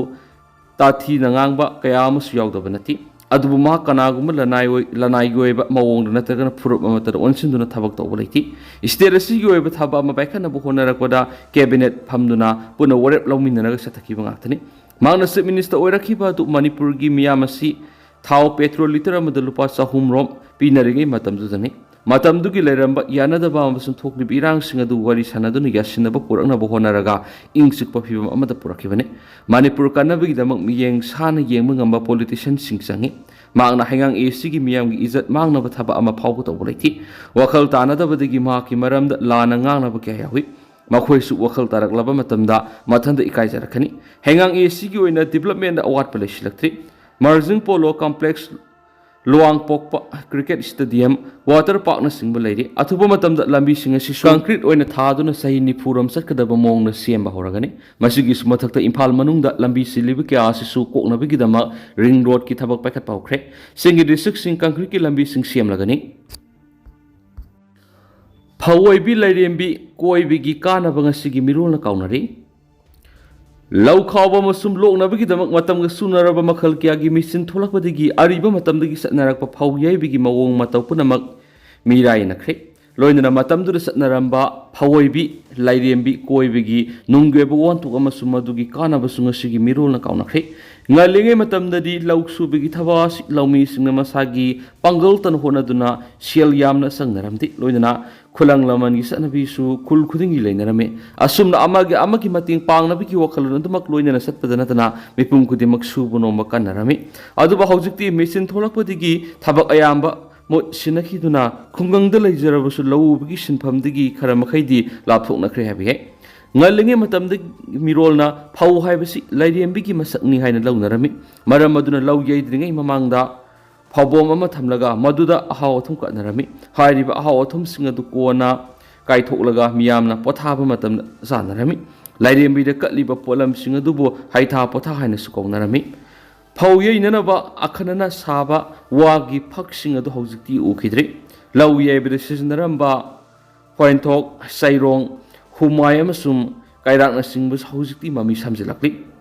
ꯇꯥꯊꯤꯅ ꯉꯥꯡꯕ ꯀꯌꯥ ꯑꯃꯁꯨ ꯌꯥꯎꯗꯕ ꯅꯠꯇꯦ꯫ ꯑꯗꯨꯕꯨ ꯃꯍꯥꯛ ꯀꯅꯥꯒꯨꯝꯕ ꯂꯅꯥꯏ ꯑꯣꯏ-, ꯂꯅꯥꯏꯒꯤ ꯑꯣꯏꯕ ꯃꯑꯣꯡꯗ ꯅꯠꯇ꯭ꯔꯒꯅ ꯐꯨꯔꯨꯞ ꯑꯃꯠꯇꯗ ꯑꯣꯟꯁꯤꯟꯗꯨꯅ ꯊꯕꯛ ꯇꯧꯕ ꯂꯩꯇꯦ꯫ ꯁ꯭ꯇꯦꯠ ꯑꯁꯤꯒꯤ ꯑꯣꯏꯕ ꯊꯕꯛ ꯑꯃ ꯄꯥꯏꯈꯠꯅꯕ ꯍꯣꯠꯅꯔꯛꯄꯗ ꯀꯦꯕꯤꯅꯦꯠ ꯐꯝꯗꯨꯅ ꯄꯨꯟꯅ ꯋꯥꯔꯦꯞ ꯂꯧꯃꯤꯟꯅꯔꯒ ꯆꯠꯊꯈꯤꯕ ꯉꯥꯛꯇꯅꯤ꯫ ꯃꯍꯥꯛꯅ ꯆꯤꯐ ꯃꯤꯅꯤꯁꯇꯔ ꯑꯣꯏꯔꯛꯈꯤꯕ ꯑꯗꯨ ꯃꯅꯤꯄꯨꯔꯒꯤ ꯃꯤꯌꯥꯝ ꯑꯁꯤ ꯊꯥꯎ ꯄꯦꯇ꯭ꯔꯣꯜ ꯂꯤꯇꯔ ꯑꯃꯗ ꯂꯨꯄꯥ ꯆꯍꯨꯝ ꯔꯣꯝ ꯄꯤꯅꯔꯤꯉꯩ ꯃꯇꯝꯗꯨꯗꯅꯤ꯫ ꯃꯇꯝꯗꯨꯒꯤ ꯂꯩꯔꯝꯕ ꯌꯥꯅꯗꯕ ꯑꯃꯁꯨꯡ ꯊꯣꯛꯂꯤꯕ ꯏꯔꯥꯡꯁꯤꯡ ꯑꯗꯨ ꯋꯥꯔꯤ ꯁꯥꯟꯅꯗꯨꯅ ꯌꯥꯁꯤꯟꯅꯕ ꯄꯨꯔꯛꯅꯕ ꯍꯣꯠꯅꯔꯒ ꯏꯪ ꯆꯤꯛꯄ ꯐꯤꯕꯝ ꯑꯃꯗ ꯄꯨꯔꯛꯈꯤꯕꯅꯤ꯫ ꯃꯅꯤꯄꯨꯔ ꯀꯟꯅꯕꯒꯤꯗꯃꯛ ꯃꯤꯠꯌꯦꯡ ꯁꯥꯅ ꯌꯦꯡꯕ ꯉꯝꯕ ꯄꯣꯂꯤꯇꯤꯁꯤꯌꯟꯁꯤꯡ ꯆꯪꯉꯤ꯫ ꯃꯍꯥꯛꯅ ꯍꯩꯉꯥꯡ ꯑꯦ ꯁꯤꯒꯤ ꯃꯤꯌꯥꯝꯒꯤ ꯏꯖꯠ ꯃꯥꯡꯅꯕ ꯊꯕꯛ ꯑꯃ ꯐꯥꯎꯕ ꯇꯧꯕ ꯂꯩꯇꯦ꯫ ꯋꯥꯈꯜ ꯇꯥꯅꯗꯕꯗꯒꯤ ꯃꯍꯥꯛꯀꯤ ꯃꯔꯝꯗ ꯂꯥꯟꯅ ꯉꯥꯡꯅꯕ ꯀꯌꯥ ꯌꯥꯎꯏ꯫ ꯃꯈꯣꯏꯁꯨ ꯋꯥꯈꯜ ꯇꯥꯔꯛꯂꯕ ꯃꯇꯝꯗ ꯃꯊꯟꯇ ꯏꯀꯥꯏꯖꯔꯛꯀꯅꯤ꯫ ꯍꯩꯉꯥꯡ ꯑꯦ ꯁꯤꯒꯤ ꯑꯣꯏꯅ ꯗꯤꯕꯂꯞꯃꯦꯟꯗ ꯑꯋꯥꯠꯄ ꯂꯩꯁꯤꯜꯂꯛꯇ꯭ꯔꯤ꯫ ꯃꯔꯖꯤꯡ ꯄꯣꯂꯣ ꯀꯝꯄ꯭ꯂꯦꯛꯁ ꯂꯨꯋꯥꯡꯄꯣꯛꯄ ꯀ꯭ꯔꯤꯀꯦꯠ ꯁ꯭ꯇꯦꯗꯤꯌꯝ, ꯋꯥꯇꯔ ꯄꯥꯔꯛꯅꯆꯤꯡꯕ ꯂꯩꯔꯤ꯫ ꯑꯊꯨꯕ ꯃꯇꯝꯗ ꯂꯝꯕꯤꯁꯤꯡ ꯑꯁꯤꯁꯨ ꯀꯪꯀ꯭ꯔꯤꯠ ꯑꯣꯏꯅ ꯊꯥꯗꯨꯅ ꯆꯍꯤ ꯅꯤꯐꯨꯔꯣꯝ ꯆꯠꯀꯗꯕ ꯃꯑꯣꯡꯗ ꯁꯦꯝꯕ ꯍꯧꯔꯒꯅꯤ꯫ ꯃꯁꯤꯒꯤꯁꯨ ꯃꯊꯛꯇ ꯏꯝꯐꯥꯜ ꯃꯅꯨꯡꯗ ꯂꯝꯕꯤ ꯁꯤꯜꯂꯤꯕ ꯀꯌꯥ ꯑꯁꯤꯁꯨ ꯀꯣꯛꯅꯕꯒꯤꯗꯃꯛ ꯔꯤꯡ ꯔꯣꯗꯀꯤ ꯊꯕꯛ ꯄꯥꯏꯈꯠꯄ ꯍꯧꯈ꯭ꯔꯦ꯫ ꯆꯤꯡꯒꯤ ꯗꯤꯁꯇ꯭ꯔꯤꯛꯁꯤꯡ ꯀꯪꯀ꯭ꯔꯤꯠꯀꯤ ꯂꯝꯕꯤꯁꯤꯡ ꯁꯦꯝꯂꯒꯅꯤ꯫ ꯐꯧ ꯑꯣꯏꯕꯤ ꯂꯥꯏꯔꯦꯝꯕꯤ ꯀꯣꯏꯕꯒꯤ ꯀꯥꯟꯅꯕ ꯉꯁꯤꯒꯤ ꯃꯤꯔꯣꯜꯅ ꯀꯥꯎꯅꯔꯤ꯫ ꯂꯧ ꯈꯥꯎꯕ ꯑꯃꯁꯨꯡ ꯂꯣꯛꯅꯕꯒꯤꯗꯃꯛ ꯃꯇꯝꯒ ꯆꯨꯅꯔꯕ ꯃꯈꯜ ꯀꯌꯥꯒꯤ ꯃꯦꯆꯤꯟ ꯊꯣꯛꯂꯛꯄꯗꯒꯤ ꯑꯔꯤꯕ ꯃꯇꯝꯗꯒꯤ ꯆꯠꯅꯔꯛꯄ ꯐꯧ ꯌꯩꯕꯒꯤ ꯃꯑꯣꯡ ꯃꯇꯧ ꯄꯨꯝꯅꯃꯛ ꯃꯤꯔꯥꯏꯅꯈ꯭ꯔꯦ꯫ ꯂꯣꯏꯅꯅ ꯃꯇꯝꯗꯨꯗ ꯆꯠꯅꯔꯝꯕ ꯐꯧ ꯑꯣꯏꯕꯤ ꯂꯥꯏꯔꯦꯝꯕꯤ ꯀꯣꯏꯕꯒꯤ ꯅꯨꯡꯒꯤ ꯑꯣꯏꯕ ꯋꯥꯍꯟꯊꯣꯛ ꯑꯃꯁꯨꯡ ꯃꯗꯨꯒꯤ ꯀꯥꯟꯅꯕꯁꯨ ꯉꯁꯤꯒꯤ ꯃꯤꯔꯣꯜꯅ ꯀꯥꯎꯅꯈ꯭ꯔꯦ꯫ ꯉꯜꯂꯤꯉꯩ ꯃꯇꯝꯗꯗꯤ ꯂꯧ ꯁꯨꯕꯒꯤ ꯊꯕꯛ ꯑꯁꯤ ꯂꯧꯃꯤꯁꯤꯡꯅ ꯃꯁꯥꯒꯤ ꯄꯥꯡꯒꯜꯇꯅ ꯍꯣꯠꯅꯗꯨꯅ ꯁꯦꯜ ꯌꯥꯝꯅ ꯆꯪꯅꯔꯝꯗꯦ꯫ ꯂꯣꯏꯅꯅ ꯈꯨꯂꯪ ꯂꯃꯟꯒꯤ ꯆꯠꯅꯕꯤꯁꯨ ꯈꯨꯜ ꯈꯨꯗꯤꯡꯒꯤ ꯂꯩꯅꯔꯝꯃꯤ꯫ ꯑꯁꯨꯝꯅ ꯑꯃꯒꯤ ꯑꯃꯒꯤ ꯃꯇꯦꯡ ꯄꯥꯡꯅꯕꯒꯤ ꯋꯥꯈꯜꯂꯣꯟ ꯑꯗꯨꯃꯛ ꯂꯣꯏꯅꯅ ꯆꯠꯄꯗ ꯅꯠꯇꯅ ꯃꯤꯄꯨꯝ ꯈꯨꯗꯤꯡꯃꯛ ꯁꯨꯕ ꯅꯣꯝꯕ ꯀꯟꯅꯔꯝꯃꯤ꯫ ꯑꯗꯨꯕꯨ ꯍꯧꯖꯤꯛꯇꯤ ꯃꯦꯆꯤꯟ ꯊꯣꯛꯂꯛꯄꯗꯒꯤ ꯊꯕꯛ ꯑꯌꯥꯝꯕ ꯃꯍꯨꯠ ꯁꯤꯟꯅꯈꯤꯗꯨꯅ ꯈꯨꯡꯒꯪꯗ ꯂꯩꯖꯔꯕꯁꯨ ꯂꯧ ꯎꯕꯒꯤ ꯁꯤꯟꯐꯝꯗꯒꯤ ꯈꯔ ꯃꯈꯩꯗꯤ ꯂꯥꯞꯊꯣꯛꯅꯈ꯭ꯔꯦ ꯍꯥꯏꯕ ꯌꯥꯏ꯫ ꯉꯜꯂꯤꯉꯩ ꯃꯇꯝꯗ ꯃꯤꯔꯣꯜꯅ ꯐꯧ ꯍꯥꯏꯕꯁꯤ ꯂꯥꯏꯔꯦꯝꯕꯤꯒꯤ ꯃꯁꯛꯅꯤ ꯍꯥꯏꯅ ꯂꯧꯅꯔꯝꯃꯤ꯫ ꯃꯔꯝ ꯑꯗꯨꯅ ꯂꯧ ꯌꯩꯗ꯭ꯔꯤꯉꯩ ꯃꯃꯥꯡꯗ ꯐꯧꯕꯣꯝ ꯑꯃ ꯊꯝꯂꯒ ꯃꯗꯨꯗ ꯑꯍꯥꯎ ꯑꯊꯨꯝ ꯀꯠꯅꯔꯝꯃꯤ꯫ ꯍꯥꯏꯔꯤꯕ ꯑꯍꯥꯎ ꯑꯊꯨꯝꯁꯤꯡ ꯑꯗꯨ ꯀꯣꯟꯅ ꯀꯥꯏꯊꯣꯛꯂꯒ ꯃꯤꯌꯥꯝꯅ ꯄꯣꯊꯥꯕ ꯃꯇꯝꯗ ꯆꯥꯅꯔꯝꯃꯤ꯫ ꯂꯥꯏꯔꯦꯝꯕꯤꯗ ꯀꯠꯂꯤꯕ ꯄꯣꯠꯂꯝꯁꯤꯡ ꯑꯗꯨꯕꯨ ꯍꯩꯊꯥ ꯄꯣꯊꯥ ꯍꯥꯏꯅꯁꯨ ꯀꯧꯅꯔꯝꯃꯤ꯫ ꯐꯧ ꯌꯩꯅꯅꯕ ꯑꯈꯟꯅꯅ ꯁꯥꯕ ꯋꯥꯒꯤ ꯐꯛꯁꯤꯡ ꯑꯗꯨ ꯍꯧꯖꯤꯛꯇꯤ ꯎꯈꯤꯗ꯭ꯔꯦ꯫ ꯂꯧ ꯌꯩꯕꯗ ꯁꯤꯖꯤꯟꯅꯔꯝꯕ ꯍꯣꯏꯟꯊꯣꯛ, ꯆꯩꯔꯣꯡ, ꯍꯨꯃꯥꯏ ꯑꯃꯁꯨꯡ ꯀꯩꯔꯥꯛꯅꯆꯤꯡꯕꯁꯨ ꯍꯧꯖꯤꯛꯇꯤ ꯃꯃꯤ ꯁꯥꯝꯖꯤꯜꯂꯛꯂꯤ꯫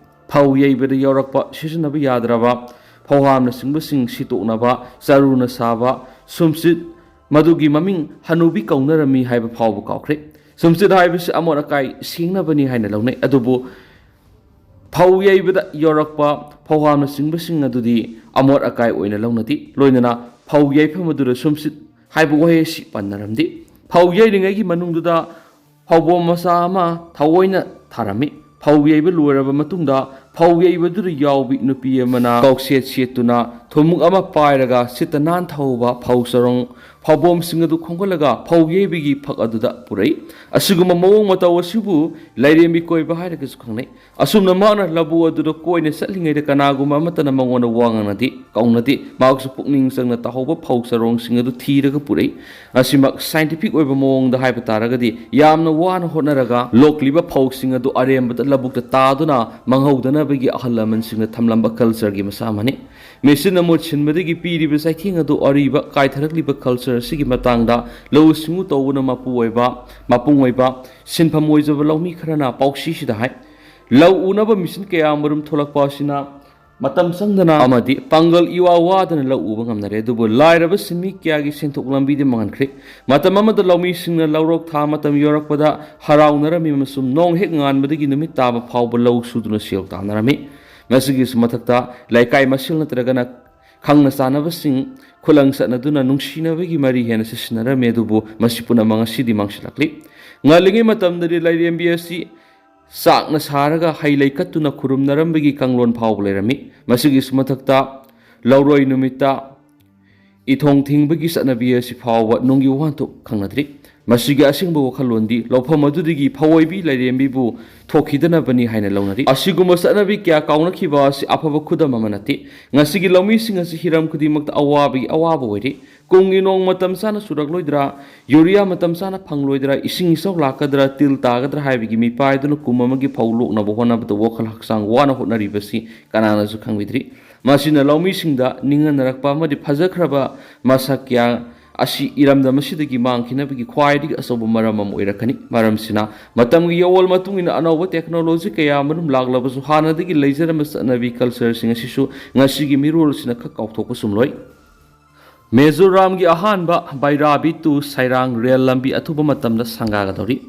ꯐꯧ ꯌꯩꯕꯗ ꯌꯥꯎꯔꯛꯄ ꯁꯤꯖꯤꯟꯅꯕ ꯌꯥꯗ꯭ꯔꯕ ꯐꯧꯍꯥꯝꯅꯆꯤꯡꯕꯁꯤꯡ ꯁꯤꯠꯇꯣꯛꯅꯕ ꯆꯔꯨꯅ ꯁꯥꯕ ꯁꯨꯝꯆꯤꯠ, ꯃꯗꯨꯒꯤ ꯃꯃꯤꯡ ꯍꯅꯨꯕꯤ ꯀꯧꯅꯔꯝꯃꯤ ꯍꯥꯏꯕ ꯐꯥꯎꯕ ꯀꯥꯎꯈ꯭ꯔꯦ꯫ ꯁꯨꯝꯆꯤꯠ ꯍꯥꯏꯕꯁꯤ ꯑꯃꯣꯠ ꯑꯀꯥꯏ ꯁꯦꯡꯅꯕꯅꯤ ꯍꯥꯏꯅ ꯂꯧꯅꯩ, ꯑꯗꯨꯕꯨ ꯐꯧ ꯌꯩꯕꯗ ꯌꯥꯎꯔꯛꯄ ꯐꯧꯍꯥꯝꯅꯆꯤꯡꯕꯁꯤꯡ ꯑꯗꯨꯗꯤ ꯑꯃꯣꯠ ꯑꯀꯥꯏ ꯑꯣꯏꯅ ꯂꯧꯅꯗꯦ꯫ ꯂꯣꯏꯅꯅ ꯐꯧ ꯌꯩꯐꯝ ꯑꯗꯨꯗ ꯁꯨꯝꯆꯤꯠ ꯍꯥꯏꯕ ꯋꯥꯍꯩ ꯑꯁꯤ ꯄꯟꯅꯔꯝꯗꯦ꯫ ꯐꯧ ꯌꯩꯔꯤꯉꯩꯒꯤ ꯃꯅꯨꯡꯗꯨꯗ ꯐꯧꯕꯣꯝ ꯃꯆꯥ ꯑꯃ ꯊꯑꯣꯏꯅ ꯊꯥꯔꯝꯃꯤ꯫ ꯐꯧ ꯌꯩꯕ ꯂꯣꯏꯔꯕ ꯃꯇꯨꯡꯗ ꯐꯧ ꯌꯩꯕꯗꯨꯗ ꯌꯥꯎꯕꯤ ꯅꯨꯄꯤ ꯑꯃꯅ ꯀꯧꯁꯦꯠ ꯁꯦꯠꯇꯨꯅ ꯊꯨꯝꯃꯨꯛ ꯑꯃ ꯄꯥꯏꯔꯒ ꯁꯤꯠꯇ ꯅꯥꯟꯊꯍꯧꯕ ꯐꯧ ꯆꯔꯣꯡ ꯐꯧꯕꯣꯝꯁꯤꯡ ꯑꯗꯨ ꯈꯣꯝꯒꯠꯂꯒ ꯐꯧ ꯌꯩꯕꯒꯤ ꯐꯛ ꯑꯗꯨꯗ ꯄꯨꯔꯛꯏ꯫ ꯑꯁꯤꯒꯨꯝꯕ ꯃꯑꯣꯡ ꯃꯇꯧ ꯑꯁꯤꯕꯨ ꯂꯥꯏꯔꯦꯝꯕꯤ ꯀꯣꯏꯕ ꯍꯥꯏꯔꯒꯁꯨ ꯈꯪꯅꯩ꯫ ꯑꯁꯨꯝꯅ ꯃꯍꯥꯛꯅ ꯂꯧꯕꯨꯛ ꯑꯗꯨꯗ ꯀꯣꯏꯅ ꯆꯠꯂꯤꯉꯩꯗ ꯀꯅꯥꯒꯨꯝꯕ ꯑꯃꯠꯇꯅ ꯃꯉꯣꯟꯗ ꯋꯥ ꯉꯥꯡꯅꯗꯦ, ꯀꯧꯅꯗꯦ꯫ ꯃꯍꯥꯛꯁꯨ ꯄꯨꯛꯅꯤꯡ ꯆꯪꯅ ꯇꯥꯍꯧꯕ ꯐꯧ ꯆꯔꯣꯡꯁꯤꯡ ꯑꯗꯨ ꯊꯤꯔꯒ ꯄꯨꯔꯛꯏ꯫ ꯑꯁꯤꯃꯛ scientific ꯑꯣꯏꯕ ꯃꯑꯣꯡꯗ ꯍꯥꯏꯕ ꯇꯥꯔꯒꯗꯤ, ꯌꯥꯝꯅ ꯋꯥꯅ ꯍꯣꯠꯅꯔꯒ ꯂꯣꯛꯂꯤꯕ ꯐꯧꯁꯤꯡ ꯑꯗꯨ ꯑꯔꯦꯝꯕꯗ ꯂꯧꯕꯨꯛꯇ ꯇꯥꯗꯨꯅ ꯃꯥꯡꯍꯧꯗꯅꯕꯒꯤ ꯑꯍꯜ ꯂꯃꯟꯁꯤꯡꯅ ꯊꯝꯂꯝꯕ cultureꯒꯤ ꯃꯁꯥ ꯑꯃꯅꯤ꯫ ꯃꯦꯆꯤꯟꯅ ꯃꯍꯨꯠ ꯁꯤꯟꯕꯗꯒꯤ ꯄꯤꯔꯤꯕ ꯆꯩꯊꯦꯡ ꯑꯗꯨ ꯑꯔꯤꯕ ꯀꯥꯏꯊꯔꯛꯂꯤꯕ culture ꯑꯁꯤꯒꯤ ꯃꯇꯥꯡꯗ ꯂꯧꯎ ꯁꯤꯡꯎ ꯇꯧꯕꯅ ꯃꯄꯨ ꯑꯣꯏꯕ, ꯃꯄꯨꯡ ꯑꯣꯏꯕ, ꯁꯤꯟꯐꯝ ꯑꯣꯏꯖꯕ ꯂꯧꯃꯤ ꯈꯔꯅ ꯄꯥꯎꯁꯤꯁꯤꯗ ꯍꯥꯏ꯫ ꯂꯧ ꯎꯅꯕ ꯃꯦꯆꯤꯟ ꯀꯌꯥ ꯑꯃꯔꯣꯝ ꯊꯣꯛꯂꯛꯄ ꯑꯁꯤꯅ ꯃꯇꯝ ꯆꯪꯗꯅ ꯑꯃꯗꯤ ꯄꯥꯡꯒꯜ ꯏꯋꯥ ꯋꯥꯗꯅ ꯂꯧ ꯎꯕ ꯉꯝꯅꯔꯦ꯫ ꯑꯗꯨꯕꯨ ꯂꯥꯏꯔꯕ ꯁꯤꯟꯃꯤ ꯀꯌꯥꯒꯤ ꯁꯦꯟꯊꯣꯛ ꯂꯝꯕꯤꯗꯤ ꯃꯥꯡꯍꯟꯈ꯭ꯔꯦ꯫ ꯃꯇꯝ ꯑꯃꯗ ꯂꯧꯃꯤꯁꯤꯡꯅ ꯂꯧꯔꯣꯛ ꯊꯥ ꯃꯇꯝ ꯌꯧꯔꯛꯄꯗ ꯍꯔꯥꯎꯅꯔꯝꯃꯤ ꯑꯃꯁꯨꯡ ꯅꯣꯡ ꯍꯦꯛ ꯉꯥꯟꯕꯗꯒꯤ ꯅꯨꯃꯤꯠ ꯇꯥꯕ ꯐꯥꯎꯕ ꯂꯧ ꯁꯨꯗꯨꯅ ꯁꯦꯜ ꯇꯥꯟꯅꯔꯝꯃꯤ꯫ ꯃꯁꯤꯒꯤꯁꯨ ꯃꯊꯛꯇ ꯂꯩꯀꯥꯏ ꯃꯁꯦꯜ ꯅꯠꯇ꯭ꯔꯒꯅ ꯈꯪꯅ ꯆꯥꯟꯅꯕꯁꯤꯡ ꯈꯨꯂꯪ ꯆꯠꯅꯗꯨꯅ ꯅꯨꯡꯁꯤꯅꯕꯒꯤ ꯃꯔꯤ ꯍꯦꯟꯅ ꯆꯦꯠꯁꯤꯟꯅꯔꯝꯃꯤ꯫ ꯑꯗꯨꯕꯨ ꯃꯁꯤ ꯄꯨꯝꯅꯃꯛ ꯉꯁꯤꯗꯤ ꯃꯥꯡꯁꯤꯜꯂꯛꯂꯤ꯫ ꯉꯜꯂꯤꯉꯩ ꯃꯇꯝꯗꯗꯤ ꯂꯥꯏꯔꯦꯝꯕꯤ ꯑꯁꯤ ꯆꯥꯛꯅ ꯁꯥꯔꯒ ꯍꯩ ꯂꯩ ꯀꯠꯇꯨꯅ ꯈꯨꯔꯨꯝꯅꯔꯝꯕꯒꯤ ꯀꯥꯡꯂꯣꯟ ꯐꯥꯎꯕ ꯂꯩꯔꯝꯃꯤ꯫ ꯃꯁꯤꯒꯤꯁꯨ ꯃꯊꯛꯇ ꯂꯧꯔꯣꯏ ꯅꯨꯃꯤꯠꯇ ꯏꯊꯣꯡ ꯊꯤꯡꯕꯒꯤ ꯆꯠꯅꯕꯤ ꯑꯁꯤ ꯐꯥꯎꯕ ꯅꯨꯡꯒꯤ ꯋꯥꯍꯟꯊꯣꯛ ꯈꯪꯅꯗ꯭ꯔꯤ꯫ ꯃꯁꯤꯒꯤ ꯑꯁꯦꯡꯕ ꯋꯥꯈꯜꯂꯣꯟꯗꯤ ꯂꯧꯐꯝ ꯑꯗꯨꯗꯒꯤ ꯐꯧꯑꯣꯏꯕꯤ ꯂꯥꯏꯔꯦꯝꯕꯤꯕꯨ ꯊꯣꯛꯈꯤꯗꯅꯕꯅꯤ ꯍꯥꯏꯅ ꯂꯧꯅꯔꯤ꯫ ꯑꯁꯤꯒꯨꯝꯕ ꯆꯠꯅꯕꯤ ꯀꯌꯥ ꯀꯥꯎꯅꯈꯤꯕ ꯑꯁꯤ ꯑꯐꯕ ꯈꯨꯗꯝ ꯑꯃ ꯅꯠꯇꯦ꯫ ꯉꯁꯤꯒꯤ ꯂꯧꯃꯤꯁꯤꯡ ꯑꯁꯤ ꯍꯤꯔꯝ ꯈꯨꯗꯤꯡꯃꯛꯇ ꯑꯋꯥꯕꯒꯤ ꯑꯋꯥꯕ ꯑꯣꯏꯔꯤ꯫ ꯀꯨꯝꯒꯤ ꯅꯣꯡ ꯃꯇꯝ ꯆꯥꯅ ꯆꯨꯔꯛꯂꯣꯏꯗ꯭ꯔꯥ, ꯌꯨꯔꯤꯌꯥ ꯃꯇꯝ ꯆꯥꯅ ꯐꯪꯂꯣꯏꯗ꯭ꯔꯥ, ꯏꯁꯤꯡ ꯏꯆꯥꯎ ꯂꯥꯛꯀꯗ꯭ꯔꯥ, ꯇꯤꯜ ꯇꯥꯒꯗ꯭ꯔꯥ ꯍꯥꯏꯕꯒꯤ ꯃꯤꯄꯥꯏꯗꯨꯅ ꯀꯨꯝ ꯑꯃꯒꯤ ꯐꯧ ꯂꯣꯛꯅꯕ ꯍꯣꯠꯅꯕꯗ ꯋꯥꯈꯜ ꯍꯛꯆꯥꯡ ꯋꯥꯅ ꯍꯣꯠꯅꯔꯤꯕꯁꯤ ꯀꯅꯥꯅꯁꯨ ꯈꯪꯕꯤꯗ꯭ꯔꯤ꯫ ꯃꯁꯤꯅ ꯂꯧꯃꯤꯁꯤꯡꯗ ꯅꯤꯡꯍꯟꯅꯔꯛꯄ ꯑꯃꯗꯤ ꯐꯖꯈ꯭ꯔꯕ ꯃꯁꯛ ꯀꯌꯥ ꯑꯁꯤ ꯏꯔꯝꯗꯝ ꯑꯁꯤꯗꯒꯤ ꯃꯥꯡꯈꯤꯅꯕꯒꯤ ꯈ꯭ꯋꯥꯏꯗꯒꯤ ꯑꯆꯧꯕ ꯃꯔꯝ ꯑꯃ ꯑꯣꯏꯔꯛꯀꯅꯤ꯫ ꯃꯔꯝꯁꯤꯅ ꯃꯇꯝꯒꯤ ꯑꯑꯣꯟ ꯃꯇꯨꯡ ꯏꯟꯅ ꯑꯅꯧꯕ technology ꯀꯌꯥ ꯑꯃꯔꯣꯝ ꯂꯥꯛꯂꯕꯁꯨ ꯍꯥꯟꯅꯗꯒꯤ ꯂꯩꯖꯔꯝꯕ ꯆꯠꯅꯕꯤ cultureꯁꯤꯡ ꯑꯁꯤꯁꯨ ꯉꯁꯤꯒꯤ ꯃꯤꯔꯣꯜ ꯑꯁꯤꯅ ꯈꯛ ꯀꯥꯎꯊꯣꯛꯄ ꯆꯨꯝꯂꯣꯏ꯫ ꯃꯤꯖꯣꯔꯥꯝꯒꯤ ꯑꯍꯥꯟꯕ ꯕꯩꯔꯥꯕꯤ to ꯁꯩꯔꯥꯡ ꯔꯦꯜ ꯂꯝꯕꯤ ꯑꯊꯨꯕ ꯃꯇꯝꯗ ꯁꯪꯒꯥꯒꯗꯧꯔꯤ꯫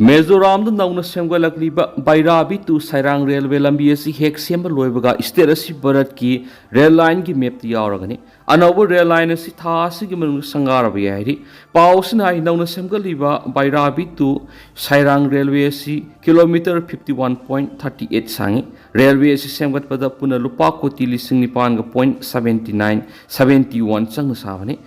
ꯃꯤꯖꯣꯔꯥꯝꯗ ꯅꯧꯅ ꯁꯦꯝꯒꯠꯂꯛꯂꯤꯕ ꯕꯩꯔꯥꯕꯤ to ꯁꯩꯔꯥꯡ ꯔꯦꯜꯋꯦ ꯂꯝꯕꯤ ꯑꯁꯤ ꯍꯦꯛ ꯁꯦꯝꯕ ꯂꯣꯏꯕꯒ state ꯑꯁꯤ ꯚꯥꯔꯠꯀꯤ ꯔꯦꯜ ꯂꯥꯏꯟꯒꯤ mapꯇ ꯌꯥꯎꯔꯒꯅꯤ꯫ ꯑꯅꯧꯕ ꯔꯦꯜ ꯂꯥꯏꯟ ꯑꯁꯤ ꯊꯥ ꯑꯁꯤꯒꯤ ꯃꯅꯨꯡꯗ ꯁꯪꯒꯥꯔꯕ ꯌꯥꯏ ꯍꯥꯏꯔꯤ꯫ ꯄꯥꯎ ꯑꯁꯤꯅ ꯍꯥꯏ, ꯅꯧꯅ ꯁꯦꯝꯒꯠꯂꯤꯕ ꯕꯩꯔꯥꯕꯤ to ꯁꯩꯔꯥꯡ ꯔꯦꯜꯋꯦ ꯑꯁꯤ kilometre fifty one point thirty eight ꯁꯥꯡꯉꯤ꯫ ꯔꯦꯜꯋꯦ ꯑꯁꯤ ꯁꯦꯝꯒꯠꯄꯗ ꯄꯨꯟꯅ ꯂꯨꯄꯥ ꯀꯣꯇꯤ ꯂꯤꯁꯤꯡ ꯅꯤꯄꯥꯟꯒ point seventy nine, seventy one ꯆꯪꯅ ꯁꯥꯕꯅꯤ꯫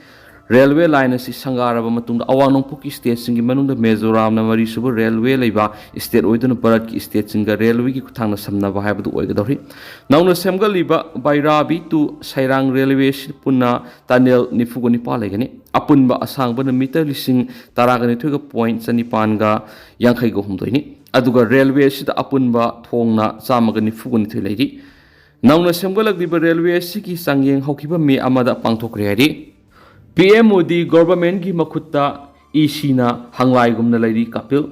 ꯔꯦꯜꯋꯦ ꯂꯥꯏꯟ ꯑꯁꯤ ꯁꯪꯒꯥꯔꯕ ꯃꯇꯨꯡꯗ ꯑꯋꯥꯡ ꯅꯣꯡꯄꯣꯛꯀꯤ ꯁ꯭ꯇꯦꯠꯁꯤꯡꯒꯤ ꯃꯅꯨꯡꯗ ꯃꯤꯖꯣꯔꯥꯝꯅ ꯃꯔꯤꯁꯨꯕ ꯔꯦꯜꯋꯦ ꯂꯩꯕ ꯁ꯭ꯇꯦꯠ ꯑꯣꯏꯗꯨꯅ ꯚꯥꯔꯠꯀꯤ ꯁ꯭ꯇꯦꯠꯁꯤꯡꯒ ꯔꯦꯜꯋꯦꯒꯤ ꯈꯨꯠꯊꯥꯡꯗ ꯁꯝꯅꯕ ꯍꯥꯏꯕꯗꯨ ꯑꯣꯏꯒꯗꯧꯔꯤ꯫ ꯅꯧꯅ ꯁꯦꯝꯒꯠꯂꯤꯕ ꯕꯥꯏꯔꯥꯕꯤ ꯇꯨ ꯁꯩꯔꯥꯡ ꯔꯦꯜꯋꯦ ꯑꯁꯤ ꯄꯨꯟꯅ ꯇꯅꯦꯜ ꯅꯤꯐꯨꯒ ꯅꯤꯄꯥꯜ ꯂꯩꯒꯅꯤ꯫ ꯑꯄꯨꯟꯕ ꯑꯁꯥꯡꯕꯅ ꯃꯤꯇꯔ ꯂꯤꯁꯤꯡ ꯇꯔꯥꯒ ꯅꯤꯊꯣꯏꯒ ꯄꯣꯏꯟ ꯆꯅꯤꯄꯥꯟꯒ ꯌꯥꯡꯈꯩꯒ ꯍꯨꯝꯗꯣꯏꯅꯤ꯫ ꯑꯗꯨꯒ ꯔꯦꯜꯋꯦ ꯑꯁꯤꯗ ꯑꯄꯨꯟꯕ ꯊꯣꯡꯅ ꯆꯥꯝꯃꯒ ꯅꯤꯐꯨꯒ ꯅꯤꯊꯣꯏ ꯂꯩꯔꯤ꯫ ꯅꯧꯅ ꯁꯦꯝꯒꯠꯂꯛꯂꯤꯕ ꯔꯦꯜꯋꯦ ꯑꯁꯤꯒꯤ ꯆꯥꯡꯌꯦꯡ ꯍꯧꯈꯤꯕ ꯃꯦ ꯑꯃꯗ ꯄꯥꯡꯊꯣꯛꯈ꯭ꯔꯦ ꯍꯥꯏꯔꯤ꯫ ꯄꯤ ꯑꯦꯝ ꯃꯣꯗꯤ ꯒꯣꯚꯔꯟꯃꯦꯟꯠꯀꯤ ꯃꯈꯨꯠꯇ ꯏ ꯁꯤꯅ ꯍꯪꯂꯥꯏꯒꯨꯝꯅ ꯂꯩꯔꯤ ꯀꯥꯄꯤꯜ꯫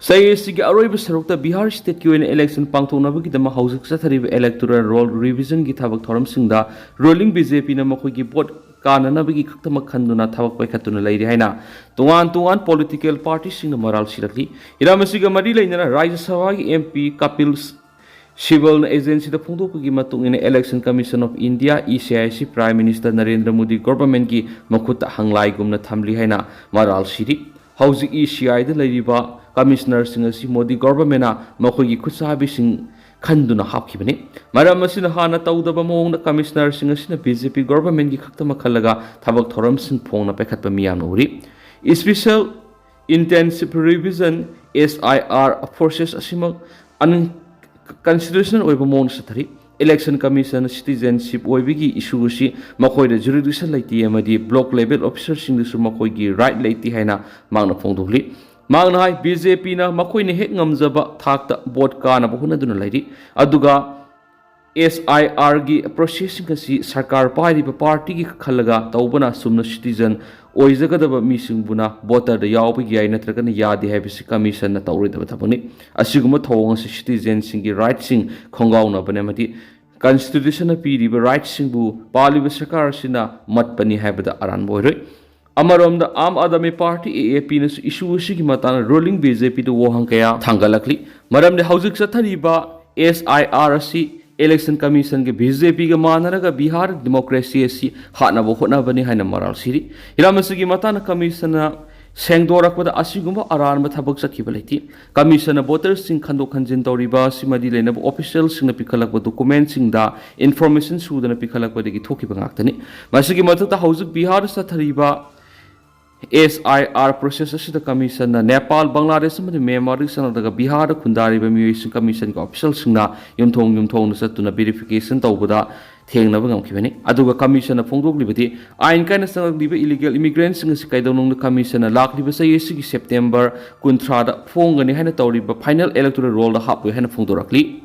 ꯆꯍꯤ ꯑꯁꯤꯒꯤ ꯑꯔꯣꯏꯕ ꯁꯔꯨꯛꯇ ꯕꯤꯍꯥꯔ ꯁ꯭ꯇꯦꯠꯀꯤ ꯑꯣꯏꯅ ꯏꯂꯦꯛꯁꯟ ꯄꯥꯡꯊꯣꯛꯅꯕꯒꯤꯗꯃꯛ ꯍꯧꯖꯤꯛ ꯆꯠꯊꯔꯤꯕ ꯏꯂꯦꯛꯇꯣꯔꯦꯜ ꯔꯣꯜ ꯔꯤꯚꯤꯖꯟꯒꯤ ꯊꯕꯛ ꯊꯧꯔꯝꯁꯤꯡꯗ ꯔꯨꯂꯤꯡ ꯕꯤ ꯖꯦ ꯄꯤꯅ ꯃꯈꯣꯏꯒꯤ ꯚꯣꯠ ꯀꯥꯅꯅꯕꯒꯤ ꯈꯛꯇꯃꯛ ꯈꯟꯗꯨꯅ ꯊꯕꯛ ꯄꯥꯏꯈꯠꯇꯨꯅ ꯂꯩꯔꯤ ꯍꯥꯏꯅ ꯇꯣꯉꯥꯟ ꯇꯣꯉꯥꯟ ꯄꯣꯂꯤꯇꯤꯀꯦꯜ ꯄꯥꯔꯇꯤꯁꯤꯡꯅ ꯃꯔꯥꯜ ꯁꯤꯔꯛꯂꯤ꯫ ꯍꯤꯔꯝ ꯑꯁꯤꯒ ꯃꯔꯤ ꯂꯩꯅꯅ ꯔꯥꯖ꯭ꯌ ꯁꯚꯥꯒꯤ ꯑꯦꯝ ꯄꯤ ꯀꯥꯄꯤꯜ ꯁꯤꯕꯜꯅ ꯑꯦꯖꯦꯟꯁꯤꯗ ꯐꯣꯡꯗꯣꯛꯄꯒꯤ ꯃꯇꯨꯡ ꯏꯟꯅ, Election Commission of India, E C I ꯁꯤ, Prime Minister ꯅꯔꯦꯟꯗ꯭ꯔ ꯃꯣꯗꯤ ꯒꯣꯚꯔꯟꯃꯦꯟꯠꯀꯤ ꯃꯈꯨꯠꯇ ꯍꯪꯂꯥꯏꯒꯨꯝꯅ ꯊꯝꯂꯤ ꯍꯥꯏꯅ ꯃꯔꯥꯜ ꯁꯤꯔꯤ꯫ ꯍꯧꯖꯤꯛ ꯏ ꯁꯤ ꯑꯥꯏꯗ ꯂꯩꯔꯤꯕ ꯀꯃꯤꯁꯅꯔꯁꯤꯡ ꯑꯁꯤ ꯃꯣꯗꯤ ꯒꯣꯚꯔꯟꯃꯦꯟꯠꯅ ꯃꯈꯣꯏꯒꯤ ꯈꯨꯠꯁꯥꯕꯤꯁꯤꯡ ꯈꯟꯗꯨꯅ ꯍꯥꯞꯈꯤꯕꯅꯤ꯫ ꯃꯔꯝ ꯑꯁꯤꯅ, ꯍꯥꯟꯅ ꯇꯧꯗꯕ ꯃꯑꯣꯡꯗ ꯀꯃꯤꯁꯅꯔꯁꯤꯡ ꯑꯁꯤꯅ ꯕꯤ ꯖꯦ ꯄꯤ ꯒꯣꯚꯔꯟꯃꯦꯟꯠꯀꯤ ꯈꯛꯇꯃꯛ ꯈꯜꯂꯒ ꯊꯕꯛ ꯊꯧꯔꯝꯁꯤꯡ ꯐꯣꯡꯅ ꯄꯥꯏꯈꯠꯄ ꯃꯤꯌꯥꯝꯅ ꯎꯔꯤ꯫ Special Intensive Revision, S I R, process ꯑꯁꯤꯃꯛ ꯑꯟ-, constitutional ꯑꯣꯏꯕ ꯃꯑꯣꯡꯗ ꯆꯠꯊꯔꯤ꯫ Election Commission citizenship ꯑꯣꯏꯕꯒꯤ issue ꯑꯁꯤ ꯃꯈꯣꯏꯗ jurisdiction ꯂꯩꯇꯦ ꯑꯃꯗꯤ block level officerꯁꯤꯡꯗꯁꯨ ꯃꯈꯣꯏꯒꯤ right ꯂꯩꯇꯦ ꯍꯥꯏꯅ ꯃꯍꯥꯛꯅ ꯐꯣꯡꯗꯣꯛꯂꯤ꯫ ꯃꯍꯥꯛꯅ ꯍꯥꯏ, ꯕꯤ ꯖꯦ ꯄꯤꯅ ꯃꯈꯣꯏꯅ ꯍꯦꯛ ꯉꯝꯖꯕ ꯊꯥꯛꯇ ꯚꯣꯠ ꯀꯥꯅꯕ ꯍꯣꯠꯅꯗꯨꯅ ꯂꯩꯔꯤ, ꯑꯗꯨꯒ S I R ꯒꯤ processꯁꯤꯡ ꯑꯁꯤ ꯁꯔꯀꯥꯔ ꯄꯥꯏꯔꯤꯕ ꯄꯥꯔꯇꯤꯒꯤ ꯈꯜꯂꯒ ꯇꯧꯕꯅ ꯑꯁꯨꯝꯅ citizen ꯑꯣꯏꯖꯒꯗꯕ ꯃꯤꯁꯤꯡꯕꯨꯅ ꯚꯣꯇꯔꯗ ꯌꯥꯎꯕ ꯌꯥꯏ ꯅꯠꯇ꯭ꯔꯒꯅ ꯌꯥꯗꯦ ꯍꯥꯏꯕꯁꯤ ꯀꯃꯤꯁꯟꯅ ꯇꯧꯔꯣꯏꯗꯕ ꯊꯕꯛꯅꯤ꯫ ꯑꯁꯤꯒꯨꯝꯕ ꯊꯧꯑꯣꯡ ꯑꯁꯤ citizenꯁꯤꯡꯒꯤ rightꯁꯤꯡ ꯈꯣꯡꯒꯥꯎꯅꯕꯅꯤ ꯑꯃꯗꯤ constitutionꯅ ꯄꯤꯔꯤꯕ rightꯁꯤꯡꯕꯨ ꯄꯥꯜꯂꯤꯕ ꯁꯔꯀꯥꯔ ꯑꯁꯤꯅ ꯃꯠꯄꯅꯤ ꯍꯥꯏꯕꯗ ꯑꯔꯥꯟꯕ ꯑꯣꯏꯔꯣꯏ꯫ ꯑꯃꯔꯣꯝꯗ, Aam Aadmi party, A A Pꯅꯁꯨ issue ꯑꯁꯤꯒꯤ ꯃꯇꯥꯡꯗ ruling B J Pꯗ ꯋꯥꯍꯪ ꯀꯌꯥ ꯊꯥꯡꯒꯠꯂꯛꯂꯤ꯫ ꯃꯔꯝꯗꯤ ꯍꯧꯖꯤꯛ ꯆꯠꯊꯔꯤꯕ S I R ꯑꯁꯤ Election Commissionꯒꯤ B J Pꯒ ꯃꯥꯟꯅꯔꯒ ꯕꯤꯍꯥꯔ democracy ꯑꯁꯤ ꯍꯥꯠꯅꯕ ꯍꯣꯠꯅꯕꯅꯤ ꯍꯥꯏꯅ ꯃꯔꯥꯜ ꯁꯤꯔꯤ꯫ ꯍꯤꯔꯝ ꯑꯁꯤꯒꯤ ꯃꯇꯥꯡꯗ ꯀꯃꯤꯁꯟꯅ ꯁꯦꯡꯗꯣꯔꯛꯄꯗ ꯑꯁꯤꯒꯨꯝꯕ ꯑꯔꯥꯟꯕ ꯊꯕꯛ ꯆꯠꯈꯤꯕ ꯂꯩꯇꯦ꯫ ꯀꯃꯤꯁꯟꯅ ꯚꯣꯇꯔꯁꯤꯡ ꯈꯟꯗꯣꯛ ꯈꯟꯖꯤꯟ ꯇꯧꯔꯤꯕ ꯑꯁꯤ ꯃꯔꯤ ꯂꯩꯅꯕ ꯑꯣꯐꯤꯁꯤꯌꯦꯜꯁꯤꯡꯅ ꯄꯤꯈꯠꯂꯛꯄ ꯗꯣꯀꯨꯃꯦꯟꯁꯤꯡꯗ ꯏꯟꯐꯣꯔꯃꯦꯁꯟ ꯁꯨꯗꯅ ꯄꯤꯈꯠꯂꯛꯄꯗꯒꯤ ꯊꯣꯛꯈꯤꯕ ꯉꯥꯛꯇꯅꯤ꯫ ꯃꯁꯤꯒꯤ ꯃꯊꯛꯇ ꯍꯧꯖꯤꯛ ꯕꯤꯍꯥꯔꯗ ꯆꯠꯊꯔꯤꯕ ꯑꯦꯁ ꯑꯥꯏ ꯑꯥꯔ ꯄ꯭ꯔꯣꯁꯦꯁ ꯑꯁꯤꯗ ꯀꯃꯤꯁꯟꯅ ꯅꯦꯄꯥꯜ, ꯕꯪꯒ꯭ꯂꯥꯗꯦꯁ ꯑꯃꯗꯤ ꯃ꯭ꯌꯥꯟꯃꯥꯔꯗꯒꯤ ꯆꯪꯂꯛꯂꯒ ꯕꯤꯍꯥꯔꯗ ꯈꯨꯟꯗꯥꯔꯤꯕ ꯃꯤꯑꯣꯏꯁꯤꯡ ꯀꯃꯤꯁꯟꯒꯤ ꯑꯣꯐꯤꯁꯤꯌꯦꯜꯁꯤꯡꯅ ꯌꯨꯝꯊꯣꯡ ꯌꯨꯝꯊꯣꯡꯗ ꯆꯠꯇꯨꯅ ꯚꯦꯔꯤꯐꯤꯀꯦꯁꯟ ꯇꯧꯕꯗ ꯊꯦꯡꯅꯕ ꯉꯝꯈꯤꯕꯅꯤ꯫ ꯑꯗꯨꯒ ꯀꯃꯤꯁꯟꯅ ꯐꯣꯡꯗꯣꯛꯂꯤꯕꯗꯤ ꯑꯥꯏꯟ ꯀꯥꯏꯅ ꯆꯪꯂꯛꯂꯤꯕ ꯏꯂꯤꯒꯦꯜ ꯏꯃꯤꯒ꯭ꯔꯦꯟꯠꯁꯤꯡ ꯑꯁꯤ ꯀꯩꯗꯧꯅꯨꯡꯗ ꯀꯃꯤꯁꯟꯅ ꯂꯥꯛꯂꯤꯕ ꯆꯍꯤ ꯑꯁꯤꯒꯤ ꯁꯦꯞꯇꯦꯝꯕꯔ ꯀꯨꯟꯊ꯭ꯔꯥꯗ ꯐꯣꯡꯒꯅꯤ ꯍꯥꯏꯅ ꯇꯧꯔꯤꯕ ꯐꯥꯏꯅꯦꯜ ꯏꯂꯦꯛꯇꯣꯔꯦꯜ ꯔꯣꯜꯗ ꯍꯥꯞꯂꯣꯏ ꯍꯥꯏꯅ ꯐꯣꯡꯗꯣꯔꯛꯂꯤ꯫